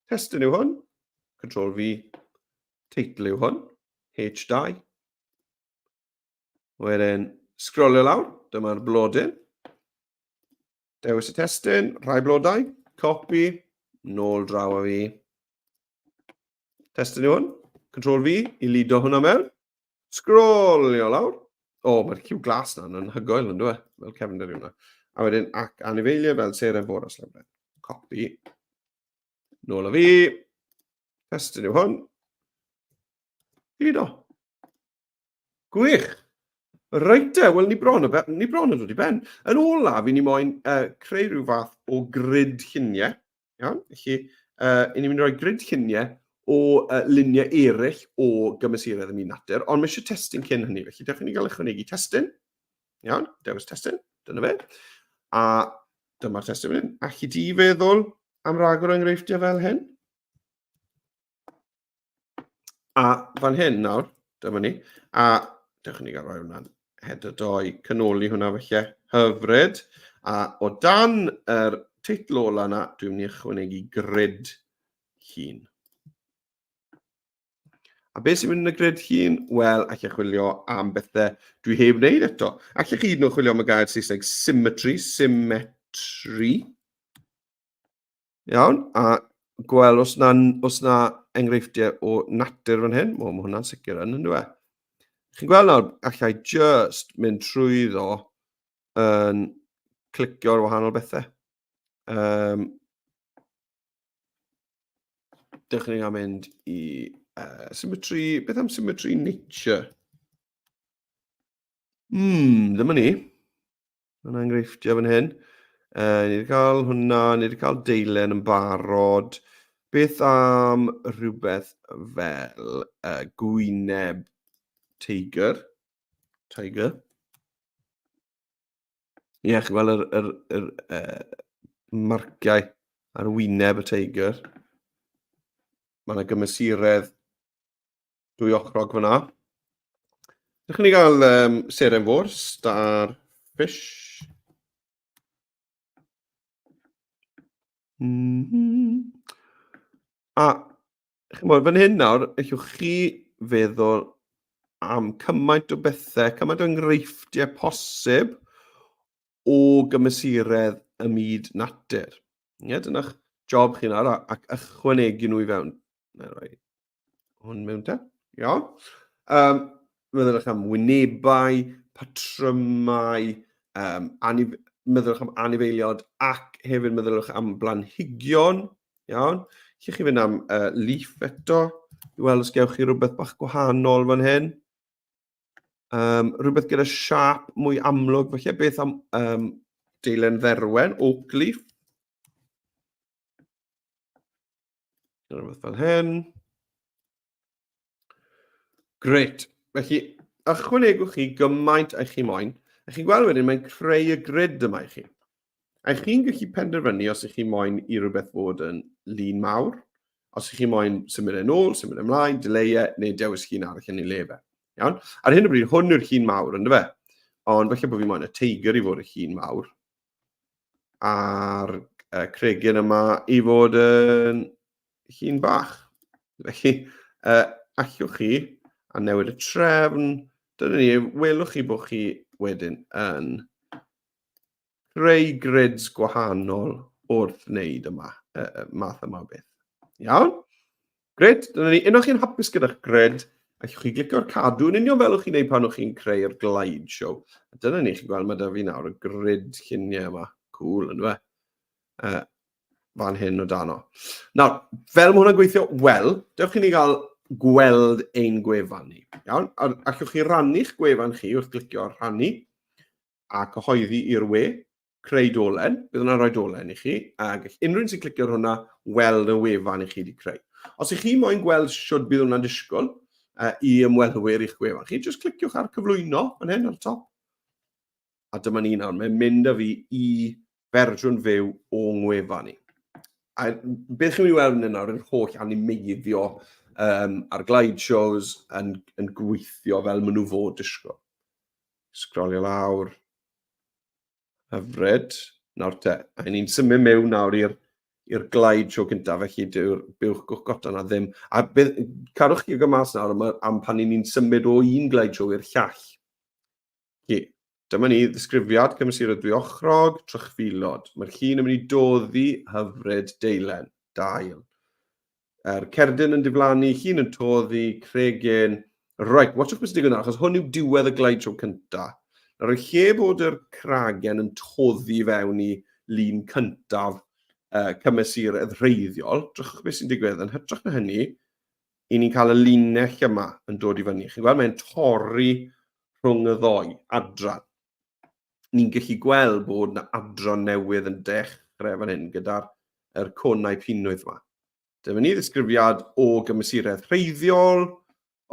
testun yw hwn, Control V, teitl yw hwn, H2. Wedyn, sgrolio lawr, dyma'r blodyn. Dewis y testun, rhai blodau, copi, nôl draw â fi. Testun yw hwn, Control V i lido hwnna mewn. Sgrolio lawr. O, oh, mae'r lliw glas na'n anhygoel yn dweud, fel cefndir yw hwnna. A wedyn, ac anifeiliau fel seren fôr a slefren. Copi. Nôl â fi. Testun yw hwn. Lido. Gwych! Reit te, wel ni bron, ni bron yn dod i ben. Yn olaf, i ni moyn creu rhyw fath o grid lluniau. Iawn? Felly, i ni'n mynd i roi grid lluniau o luniau eraill o gymesuredd y myd natur, ond mae eisiau testun cyn hynny. Felly, dewch i ni gael ychwanegu testun. Iawn, dewis testun, dyna fe. A dyma'r testun fan hyn. Alli di feddwl am ragor o enghreifftiau fel hyn? A fan hyn nawr, dyma ni, a dewch i ni gael rhoi hwnna'n header doi, canoli hwnna felly, hyfryd. A o dan yr teitl ola yna, dwi'n mynd i ychwanegu grid llun. A beth sy'n mynd yn y grid llun? Wel, allech chwilio am bethau dwi heb wneud eto. Allech chi hyd yn oed chwilio am y gair Saesneg symmetry, symmetry. Iawn, a gweld os na, os na enghreifftiau o natur fan hyn. Wel, mae hwnna'n sicr yn, yn dweud. Chi'n gweld nawr, allai just mynd trwyddo yn clicio ar wahanol bethau. Dewch ni gael mynd i symmetry, beth am symmetry nature? Dyma ni. Mae'n enghreifftiau fan hyn. Ni wedi cael hwnna, ni wedi cael deilen yn barod. Beth am rhywbeth fel gwyneb teigr? Tiger. Ie, yeah, chi'n gweld yr, yr, yr marciau ar wyneb y teigr. Mae yna gymesuredd dwy ochrog fyna. Dych chi'n gael seren fôr, starfish. A chimod, fan hyn nawr, allwch chi feddwl am cymaint o bethau, cymaint o enghreifftiau posib o gymesuredd y myd natur. Ie, dyna'ch job chi nawr, ac ychwanegu nhw i fewn. Na i roi hwn mewn te. Iawn. Meddylwch am wynebau, patrymau, meddylwch am anifeiliod ac hefyd meddylwch am blanhigion. Iawn. Lle chi fynd am leaf eto, i weld os gewch chi rhywbeth bach gwahanol fan hyn. Rhywbeth gyda siâp mwy amlwg, falle beth am deilen dderwen, oak leaf. Rhywbeth fel hyn. Grêt. Felly, ychwanegwch chi gymaint â chi moyn. A chi'n gweld wedyn, mae'n creu y grid yma i chi. A chi'n gallu penderfynu os ych chi moyn i rhywbeth fod yn lun mawr, os ych chi moyn symud e'n ôl, symud ymlaen, delay e, neu dewis llun arall yn ei le fe. Iawn? Ar hyn o bryd, hwn yw'r llun mawr, ynddo fe? Ond falle bod fi moyn y teigr i fod y llun mawr. A'r cregyn yma i fod yn llun bach. Felly, allwch chi a newid y trefn. Dyna ni, welwch chi bod chi wedyn yn creu grids gwahanol wrth wneud yma, math yma o beth. Iawn? Gret, dyna ni. Unwaith chi'n hapus gyda'ch grid, allwch chi glicio'r cadw yn union fel o'ch chi'n neud pan o'ch chi'n creu'r glide show. A dyna ni, chi'n gweld mae da fi nawr y grid lluniau yma. Cool, ynddo fe? Fan hyn o dano. Nawr, fel mae hwnna'n gweithio, wel, dewch i ni gael gweld ein gwefan ni. Iawn? Allwch chi rannu'ch gwefan chi wrth glicio ar rhannu a cyhoeddi i'r we, creu dolen, bydd hwnna'n rhoi dolen i chi, a gall unrhyw un sy'n clicio ar hwnna weld y wefan i chi wedi creu. Os ych chi moyn gweld siwt bydd hwnna'n disgwyl i ymwelwyr i'ch gwefan chi, jyst cliciwch ar cyflwyno fan hyn ar y top. A dyma ni nawr, mae'n mynd â fi i fersiwn fyw o ngwefan i. A beth chi'n mynd i weld yn nawr yw'r holl animeiddio a'r glide shows yn, yn gweithio fel maen nhw fod disgwyl. Sgrolio lawr. Hyfryd. Nawr te, a ni'n symud mewn nawr i'r i'r glide show cyntaf, felly dyw'r buwch gwchgota na ddim. A beth, cadwch chi mas nawr am, am pan ni'n symud o un glide show i'r llall. Felly, dyma ni ddisgrifiad cymesuredd dwyochrog, trychfilod. Mae'r llun yn mynd i doddi hyfryd deilen, dail. Yr cerdyn yn diflannu, llun yn toddi, cregyn. Right, watchwch beth sy'n digwydd nawr, achos hwn yw diwedd y glide show cynta. Nawr, yn lle bod yr cragen yn toddi fewn i lun cyntaf cymesuredd rheiddiol, drychwch beth sy'n digwydd. Yn hytrach na hynny, i ni'n cael y linell yma yn dod i fyny. Chi'n gweld, mae'n torri rhwng y ddoi adran. Ni'n gallu gweld bod na adran newydd yn dechrau fan hyn gyda'r er conau pinwydd yma. Dyma ni ddisgrifiad o gymesuredd rheiddiol.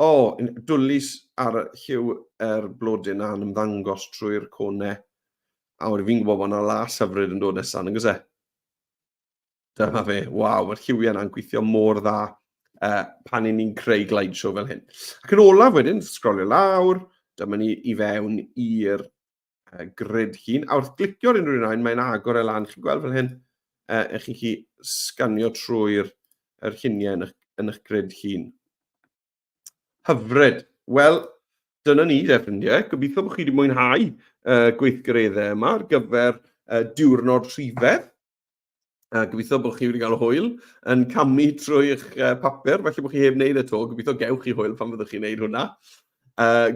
O, oh, dwlis ar y lliw yr blodyn na'n ymddangos trwy'r conau. A wedyn fi'n gwybod bod yna las hyfryd yn dod nesaf, nag oes e? Dyma fe, waw, mae'r lliwiau yna'n gweithio mor dda pan i ni'n creu glide show fel hyn. Ac yn olaf wedyn, sgrolio lawr, dyma ni i fewn i'r grid hun. A wrth glicio ar unrhyw un, mae'n agor e lan, chi'n gweld fel hyn, ych chi'n chi sganio trwy'r yr lluniau yn eich, yn eich grid hun. Hyfryd. Wel, dyna ni de, ffrindiau. Gobeithio bod chi wedi mwynhau gweithgareddau yma ar gyfer diwrnod rhifedd. A gobeithio bod chi wedi cael hwyl yn camu trwy eich papur, falle bod chi heb wneud e to, gobeithio gewch chi hwyl pan fyddwch chi'n wneud hwnna.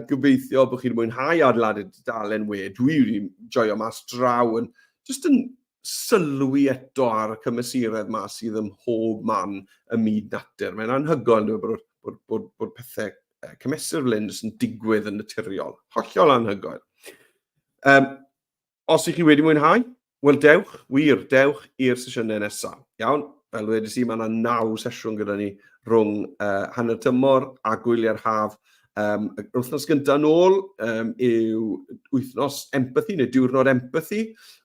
Gobeithio bod chi wedi mwynhau adeiladu dudalen we. Dwi wedi joio mas draw yn just yn sylwi eto ar y cymesuredd ma sydd ym mhob man ym myd natur. Mae'n anhygoel yn bod, bod, bod, bod pethau cymesur fel hyn jyst yn digwydd yn naturiol. Hollol anhygoel. Um, Os ych chi wedi mwynhau, wel dewch, wir, dewch i'r sesiynau nesaf. Iawn, fel wedys i, mae yna naw sesiwn gyda ni rhwng hanner tymor a gwyliau'r haf. Yr wythnos gyntaf nôl yw wythnos empathy neu diwrnod empathy.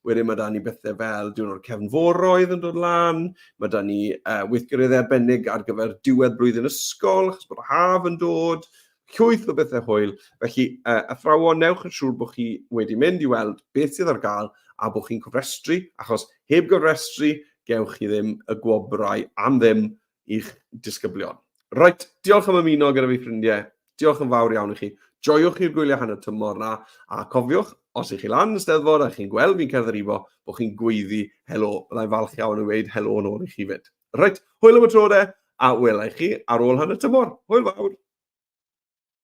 Wedyn mae da ni bethau fel diwrnod cefnforoedd yn dod lan, mae da ni weithgareddau arbennig ar gyfer diwedd blwyddyn ysgol, achos bod y haf yn dod, llwyth o bethau hwyl. Felly, athrawon, newch yn siŵr bod chi wedi mynd i weld beth sydd ar gael a bod chi'n cofrestru, achos heb gofrestru, gewch chi ddim y gwobrau am ddim i'ch disgyblion. Reit, diolch am ymuno gyda fi ffrindiau. Diolch yn fawr iawn i chi. Joiwch chi'r gwyliau hanner tymor na, a cofiwch, os ych chi lan yn Steddfod a chi'n gweld fi'n cerdded ibo, bod chi'n gweiddi helo. Byddai'n falch iawn yn weud helo yn ôl i chi fyd. Reit, hwyl am y tro de, a wela i chi ar ôl hanner tymor. Hwyl fawr!